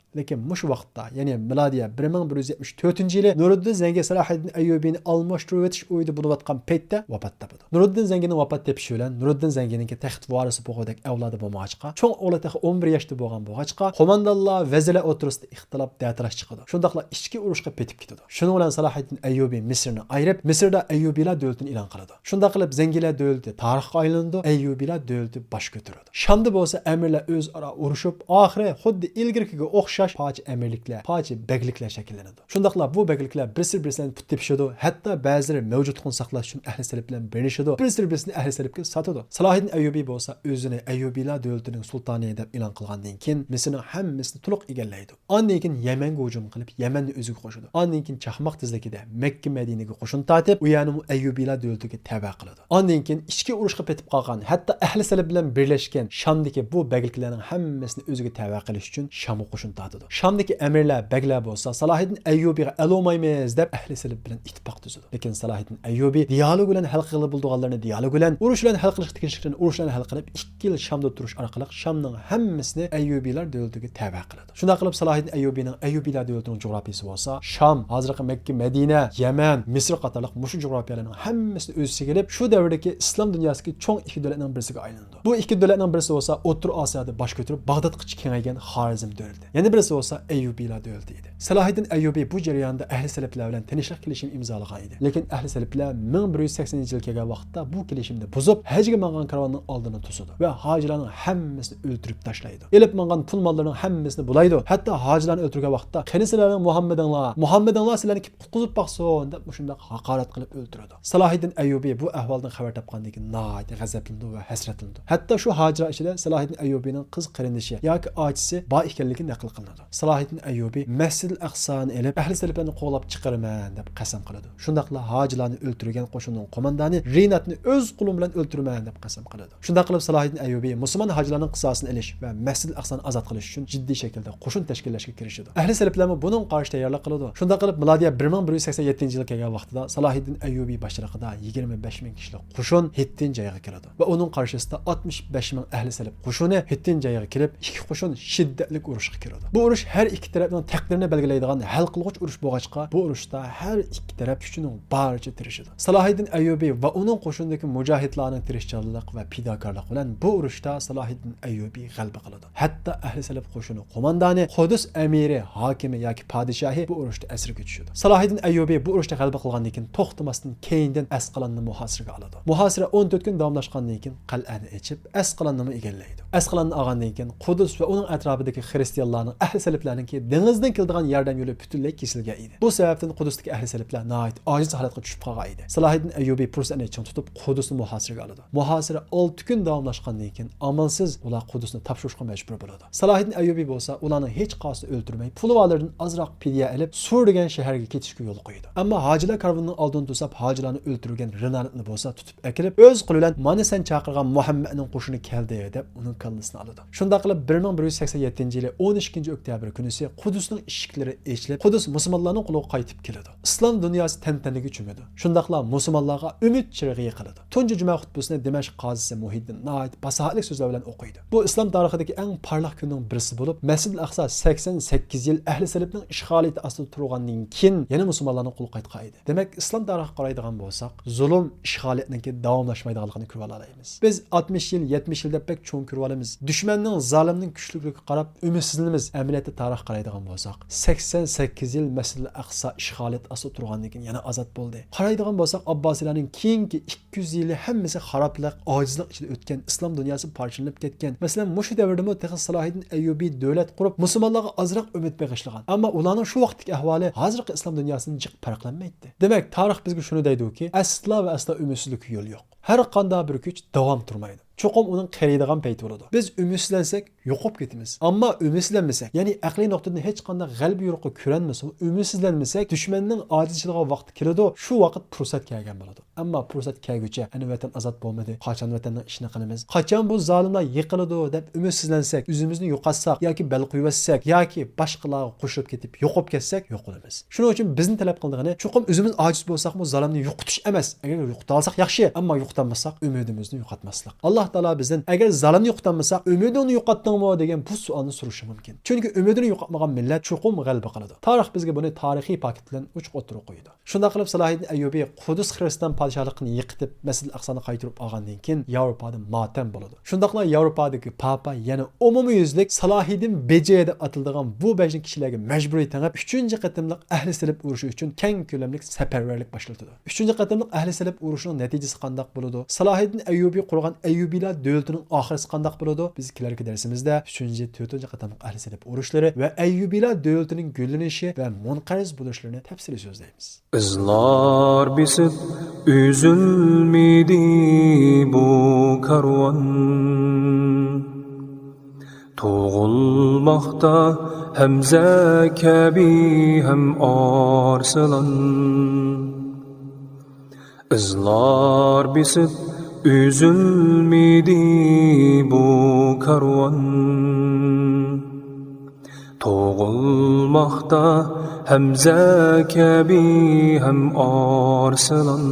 لېكىن مۇشۇ ۋاقىتتا، يەنى مىلادىيە بىر مىڭ بىر يۈز يەتمىش تۆتىنچى يىلى نۇرۇددىن زەڭگى سالاھىدىن ئەييۇبىنى ئالماشتۇرۇۋېتىش ئويىدا بولۇۋاتقان پەيتتە ۋاپات تاپىدۇ. نۇرۇددىن زەڭگىنىڭ ۋاپات تېپىشى بىلەن نۇرۇددىن زەڭگىنىڭكى تەخت ۋارىسى بولغۇدەك ئەۋلادى بولمىغاچقا، چوڭ ئوغلى تېخى ئون بىر ياشتا بولغان بولغاچقا، قوماندانلار، ۋەزىرلەر ئوتتۇرىسىدا ئىختىلاپ، دەتالاش چىقىدۇ. شۇنداقلا ئىچكى ئۇرۇشقا پېتىپ كېتىدۇ. شۇنىڭ بىلەن سالاھىدىن ئەييۇبى مىسىرنى ئايرىپ، مىسىردا ئەييۇبىلار دۆلىتىنى ئېلان قىلىدۇ. شۇنداق قىلىپ، زەڭگىلەر دۆلىتى تارىخقا ئايلىنىدۇ، ئەييۇبىلار دۆلىتى باش كۆتۈرىدۇ. شامدا بولسا ئەمىرلەر ئۆزئارا ئۇرۇشۇپ، ئاخىرى خۇددى ئىلگىرىكىگە ئوخشاش پارچە ئەمىرلىكلەر، پارچە بەگلىكلەر شەكىللىنىدۇ. شۇنداقلا بۇ بەگلىكلەر بىرسى بىرسى بىلەن پۇت تېپىشىدۇ، ھەتتا بەزىلىرى مەۋجۇتلۇقىنى ساقلاش ئۈچۈن ئەھلى سەلىپ بىلەن بىرلىشىدۇ، بىرسى بىرسىنى ئەھلى سەلىپكە ساتىدۇ. سالاھىدىن ئەييۇبى بولسا ئۆزىنى ئەييۇبىلار دۆلىتىنىڭ سۇلتانى دەپ ئېلان قىلغاندىن كېيىن، مىسىرنىڭ ھەممىسىنى تولۇق ئىگىلەيدۇ. ئاندىن كېيىن يەمەنگە ھۇجۇم قىلىپ، يەمەننى ئۆزىگە قوشىدۇ. ئاندىن كېيىن چاقماق تېزلىكىدە مەككە، مەدىنىگە قوشۇن تارتىپ، ئۇ يەرنىمۇ ئەييۇبىلار دۆلىتىگە تەۋە قىلىدۇ. ئاندىن كېيىن ئىچكى ئۇرۇشقا پېتىپ قالغان، ھەتتا ئەھلى سەلىپ بىلەن بىرلەشكەن شامدىكى بۇ بەگلىكلەرنىڭ ھەممىسىنى ئۆزىگە تەۋە قىلىش ئۈچۈن شامغا قوشۇن تارتىدۇ. شامدىكى ئەمىرلەر، بەگلەر بولسا سالاھىدىن ئەييۇبىغا ئەلۋەرمەيمىز دەپ ئەھلى سەلىپ بىلەن ئىتتىپاق تۈزىدۇ. لېكىن سالاھىدىن ئەييۇبى دىيالوگ بىلەن ھەل قىلغىلى بولىدىغانلىرىنى دىيالوگ بىلەن، ئۇرۇش بىلەن ھەل قىلىشقا تېگىشلىكلىرىنى ئۇرۇش بىلەن ھەل قىلىپ، ئىككى يىل شامدا تۇرۇش ئارقىلىق شامنىڭ ھەممىسىنى ئەييۇبىلار دۆلىتىگە تەۋە قىلىدۇ. شۇنداق قىلىپ، سالاھىدىن ئەييۇبىنىڭ ئەييۇبىلار دۆلىتىنىڭ جۇغراپىيىسى بولسا شام، ھازىرقى مەككە، مەدىنە، يەمەن، مىسىر قاتارلىق مۇشۇ جۇغراپىيەلەرنىڭ ھەممىسىنى ئۆز ئىچىگە ئېلىپ، شۇ دەۋردىكى ئىسلام دۇنياسىدىكى چوڭ ئىككى دۆلەتنىڭ بىرسىگە ئايلىنىدۇ. بۇ ئىككى دۆلەتنىڭ بىرسى بولسا ئوتتۇرا ئاسىيادا باش كۆتۈرۈپ، باغدادقىچە كېڭەيگەن خارەزم دۆلىتى. يەنە بىرسى بولسا ئەييۇبىلار دۆلىتى ئىدى. سالاھىدىن ئەييۇبى بۇ جەرياندا ئەھلى سەلىپلەر بىلەن تىنچلىق كېلىشىمى ئىمزالىغان ئىدى. لېكىن ئەھلى سەلىپلەر مىڭ بىر يۈز سەكسىنىنچى يىل كەلگەن ۋاقىتتا بۇ كېلىشىمنى بۇزۇپ، ھەجگە ماڭغان كارۋاننىڭ ئالدىنى توسىدۇ ۋە ھاجىلارنىڭ ھەممىسىنى ئۆلتۈرۈپ تاشلايدۇ. ئېلىپ ماڭغان پۇل ماللىرىنىڭ ھەممىسىنى بۇلايدۇ. ھەتتا ھاجىلارنى ئۆلتۈرگەن ۋاقىتتا، «قېنى سىلەرنىڭ مۇھەممىدىڭلار؟ مۇھەممىدىڭلار سىلەرنى كېلىپ قۇتقۇزۇپ باقسۇن» دەپ مۇشۇنداق ھاقارەت قىلىپ ئۆلتۈرىدۇ. سالاھىدىن ئەييۇبى بۇ ئەھۋالدىن خەۋەر تاپقاندىن كېيىن ناھايىتى غەزەپلىنىدۇ ۋە ھەسرەتلىنىدۇ. ھەتتا شۇ ھاجىلار ئىچىدە سالاھىدىن ئەييۇبىنىڭ قىز قېرىندىشى ياكى ئاچىسى بار ئىكەنلىكى نەقىل قىلىنىدۇ. سالاھىدىن ئەييۇبى مەسجىدىل ئەقسانى ئېلىپ، ئەھلى سەلىپلەرنى قوغلاپ چىقىرىمەن دەپ قەسەم قىلىدۇ. شۇنداقلا ھاجىلارنى ئۆلتۈرگەن قوشۇننىڭ قوماندانى رىناتنى ئۆز قولۇم بىلەن ئۆلتۈرىمەن دەپ قەسەم قىلىدۇ. شۇنداق قىلىپ، سالاھىدىن ئەييۇبى مۇسۇلمان ھاجىلارنىڭ قىساسىنى ئېلىش ۋە مەسجىدىل ئەقسانى ئازاد قىلىش ئۈچۈن جىددىي شەكىلدە قوشۇن تەشكىللەشكە كىرىشىدۇ. ئەھلى سەلىپلەرمۇ بۇنىڭغا قارشى تەييارلىق قىلىدۇ. شۇنداق قىلىپ، مىلادىيە بىر مىڭ بىر يۈز سەكسەن يەتتىنچى يىل كەلگەن ۋاقتىدا سالاھىدىن ئەييۇبى باشچىلىقىدا يىگىرمە بەش مىڭ كىشىلىك قوشۇن ھىتتىن جايغا كىرىدۇ ۋە ئۇنىڭ قارشىسىدا ئاتمىش بەش مىڭ ئەھلى سەلىپ قوشۇنى ھىتتىن جايغا كىرىپ، ئىككى قوشۇن شىددەتلىك ئۇرۇشقا كىرىدۇ. بۇ ئۇرۇش ھەر ئىككى تەرەپنىڭ تەقدىرىنى بەلگىلەيدىغان ھەل قىلغۇچ ئۇرۇش بولغاچقا، بۇ ئۇرۇشتا ھەر ئىككى تەرەپ كۈچىنىڭ بارىچە تىرىشىدۇ. سالاھىدىن ئەييۇبى ۋە ئۇنىڭ قوشۇنىدىكى مۇجاھىدلارنىڭ تىرىشچانلىق ۋە پىداكارلىقى بىلەن بۇ ئۇرۇشتا سالاھىدىن ئەييۇبى غەلىبە قىلىدۇ. ھەتتا ئەھلى سەلەپ قوشۇنى قوماندانى، قۇدۇس ئەمىرى، ھاكىمى ياكى پادىشاھى بۇ ئۇرۇشتا ئەسىرگە چۈشىدۇ. سالاھىدىن ئەييۇبى بۇ ئۇرۇشتا غەلىبە قىلغاندىن كېيىن توختىماستىن كەينىدىن ئەسقالاننى مۇھاسىرىگە ئالىدۇ. مۇھاسىرە ئون تۆت كۈن داۋاملاشقاندىن كېيىن قەلئەنى ئېچىدۇ. ئەسقالاننىمۇ ئىگىلەيدۇ. ئەسقالاننى ئالغاندىن كېيىن، قۇدۇس ۋە ئۇنىڭ ئەتراپىدىكى خىرىستىيانلارنىڭ، ئەھلى سەلىپلەرنىڭكى دېڭىزدىن كېلىدىغان ياردەم يولى پۈتۈنلەي كېسىلگەن ئىدى. بۇ سەۋەبتىن قۇدۇستىكى ئەھلى سەلىپلەر ناھايىتى ئاجىز ھالەتكە چۈشۈپ قالغان ئىدى. سالاھىدىن ئەييۇبى پۇرسەتنى چىڭ تۇتۇپ، قۇدۇسنى مۇھاسىرىگە ئالىدۇ. مۇھاسىرە ئالتە كۈن داۋاملاشقاندىن كېيىن، ئامالسىز ئۇلار قۇدۇسنى تاپشۇرۇشقا مەجبۇر بولىدۇ. سالاھىدىن ئەييۇبى بولسا ئۇلارنىڭ ھېچقايسىسىنى ئۆلتۈرمەي، پۇلۋالىرىدىن ئازراق پىدىيە ئېلىپ، سۇر دېگەن شەھەرگە كېتىشكە يول قويىدۇ. ئەمما ھاجىلار كارۋىنىنىڭ ئالدىنى توساپ، ھاجىلارنى ئۆلتۈرگەن رىنالىتنى بولسا تۇتۇپ ئەكېلىپ، ئۆز قولى بىلەن مانا سەن چاقىرغان مۇھەممەدنىڭ قوشۇنى كەلدى، دەپ ئۇنىڭ كاللىسىنى ئالىدۇ. شۇنداق قىلىپ، بىر مىڭ بىر يۈز سەكسەن يەتتىنچى يىلى ئون ئىككىنچى ئۆكتەبىر كۈنىسى قۇدۇسنىڭ ئىشىكلىرى ئېچىلىپ، قۇدۇس مۇسۇلمانلارنىڭ قولىغا قايتىپ كېلىدۇ. ئىسلام دۇنياسى تەنتەنىگە چۆمىدۇ. شۇنداقلا مۇسۇلمانلارغا ئۈمىد چىرىغى يېقىلىدۇ. تۇنجى جۈمە خۇتبىسىنى دىمەشق قازىسى مۇھىددىن ناھايىتى پاساھەتلىك سۆزلەر بىلەن ئوقۇيدۇ. بۇ ئىسلام تارىخىدىكى ئەڭ پارلاق كۈننىڭ بىرسى بولۇپ، مەسجىدىل ئەقسا سەكسەن سەككىز يىل ئەھلى سەلىپنىڭ ئىشغالىيىتى ئاستىدا تۇرغاندىن كېيىن يەنە مۇسۇلمانلارنىڭ قولىغا قايتقان ئىدى. دېمەك، ئىسلام تارىخىغا قارايدىغان بولساق، زۇلۇم، ئىشغالىيەتنىڭكى داۋاملاشمايدىغانلىقىنى كۆرۈۋالالايمىز. بىز ئاتمىش يىل، يەتمىش يىل دەپ بەك چوڭ كۆرۈۋالىمىز. دۈشمەننىڭ زالىمنىڭ كۈچلۈكلۈكىگە قاراپ ئۈمىدسىزلىنىمىز. ئەمەلىيەتتە تارىخقا قارايدىغان بولساق، سەكسەن سەككىز يىل مەسجىدىل ئەقسا ئىشغالىيەت ئاستىدا تۇرغاندىن كېيىن يەنە ئازاد بولدى. قارايدىغان بولساق، ئابباسىيلارنىڭ كېيىنكى ئىككى يۈز يىلى ھەممىسى خارابلىق، ئاجىزلىق ئىچىدە ئۆتكەن، ئىسلام دۇنياسى پارچىلىنىپ كەتكەن. مەسىلەن، مۇشۇ دەۋردىمۇ تېخى سالاھىدىن ئەييۇبى دۆلەت قۇرۇپ، مۇسۇلمانلارغا ئازراق ئۈمىد بېغىشلىغان. ئەمما ئۇلارنىڭ شۇ ۋاقىتتىكى ئەھۋالى ھازىرقى ئىسلام دۇنياسىدىن جىق پەرقلەنمەيتتى. دېمەك، تارىخ بىزگە شۇنى دەيدۇكى، ئەسلا ۋە ئەسلا ئۈمىدسىزلىككە يول يوق. ھەر قانداق بىر كۈچ داۋام تۇرمايدۇ. چوقۇم ئۇنىڭ قېرىيدىغان پەيتى بولىدۇ. بىز ئۈمىدسىزلەنسەك، يوقاپ كېتىمىز. ئەمما ئۈمىدسىزلەنمىسەك، يەنى ئەقلىي نۇقتىدىن ھېچقانداق غەلىبە يورۇقى كۆرۈنمىسىمۇ، ئۈمىدسىزلەنمىسەك، دۈشمەننىڭ ئاجىزلىشىدىغان ۋاقتى كېلىدۇ، شۇ ۋاقىت پۇرسەت كەلگەن بولىدۇ. ئەمما پۇرسەت كەلگۈچە، ئەنە ۋەتەن ئازاد بولمىدى، قاچان ۋەتەننىڭ ئىشىنى قىلىمىز، قاچان بۇ زالىملار يىقىلىدۇ دەپ ئۈمىدسىزلەنسەك، ئۆزىمىزنى يوقاتساق ياكى بەل قويۇۋەتسەك ياكى باشقىلارغا قوشۇلۇپ كېتىپ يوقاپ كەتسەك، يوقىلىمىز. شۇنىڭ ئۈچۈن بىزنى تەلەپ قىلىدىغىنى، چوقۇم ئۆزىمىز ئاجىز بولساقمۇ، زالىمنى يوقىتىش ئەمەس. ئەگەر يوقىتالىساق ياخشى، ئەمما يوقىتالمىساق، ئۈمىدىمىزنى يوقاتماسلىق. ئاللا تائالا بىزدىن، ئەگەر زالىمنى يوقىتالمىساق، ئۈمىدىڭنى يوقاتتىڭمۇ دېگەن بۇ سوئالنى سورىشى مۇمكىن. چۈنكى ئۈمىدىنى يوقاتمىغان مىللەت چوقۇم غەلىبە قىلىدۇ. تارىخ بىزگە بۇنى تارىخىي پاكىت بىلەن ئوچۇق ئوتتۇرىغا قويىدۇ. شۇنداق قىلىپ، سالاھىدىن ئەييۇبى قۇدۇس خىرىستان پادىشاھلىقىنى يىقىتىپ، مەسجىدىل ئەقسانى قايتۇرۇپ ئالغاندىن كېيىن، ياۋروپادا ماتەم بولىدۇ. شۇنداقلا ياۋروپادىكى پاپا يەنە ئومۇميۈزلۈك سالاھىدىن بېجى دەپ ئاتىلىدىغان بۇ بەجنى كىشىلەرگە مەجبۇرىي تېڭىپ، ئۈچىنچى قېتىملىق ئەھلى سەلىپ ئۇرۇشى ئۈچۈن كەڭ كۆلەملىك سەپەرۋەرلىك باشلىتىدۇ. ئۈچىنچى قېتىملىق ئەھلى سەلىپ ئۇرۇشىنىڭ نەتىجىسى قانداق بولىدۇ؟ سالاھىدىن ئەييۇبى قۇرغان ئەييۇبىيلار دۆلىتىنىڭ ئاخىرىسى قانداق بولىدۇ؟ بىز كېلەركى دەرسىمىزدە ئۈچىنچى، تۆتىنچى قېتىملىق ئەھلى سەلىپ ئۇرۇشلىرى ۋە ئەييۇبىيلار دۆلىتىنىڭ گۈللىنىشى ۋە مۇنقەرز بولۇشلىرىنى تەپسىلىي سۆزلەيمىز. ئىزلار بېسىپ ئۈزۈلمىدى بۇ كارۋان. تۇغۇلماقتا ھەمزە كەبى ھەم ئارسلان. ئىزلار بېسىپ ئۈزۈلمىدى بۇ كارۋان. تۇغۇلماقتا ھەمزە كەبى ھەم ئارسلان.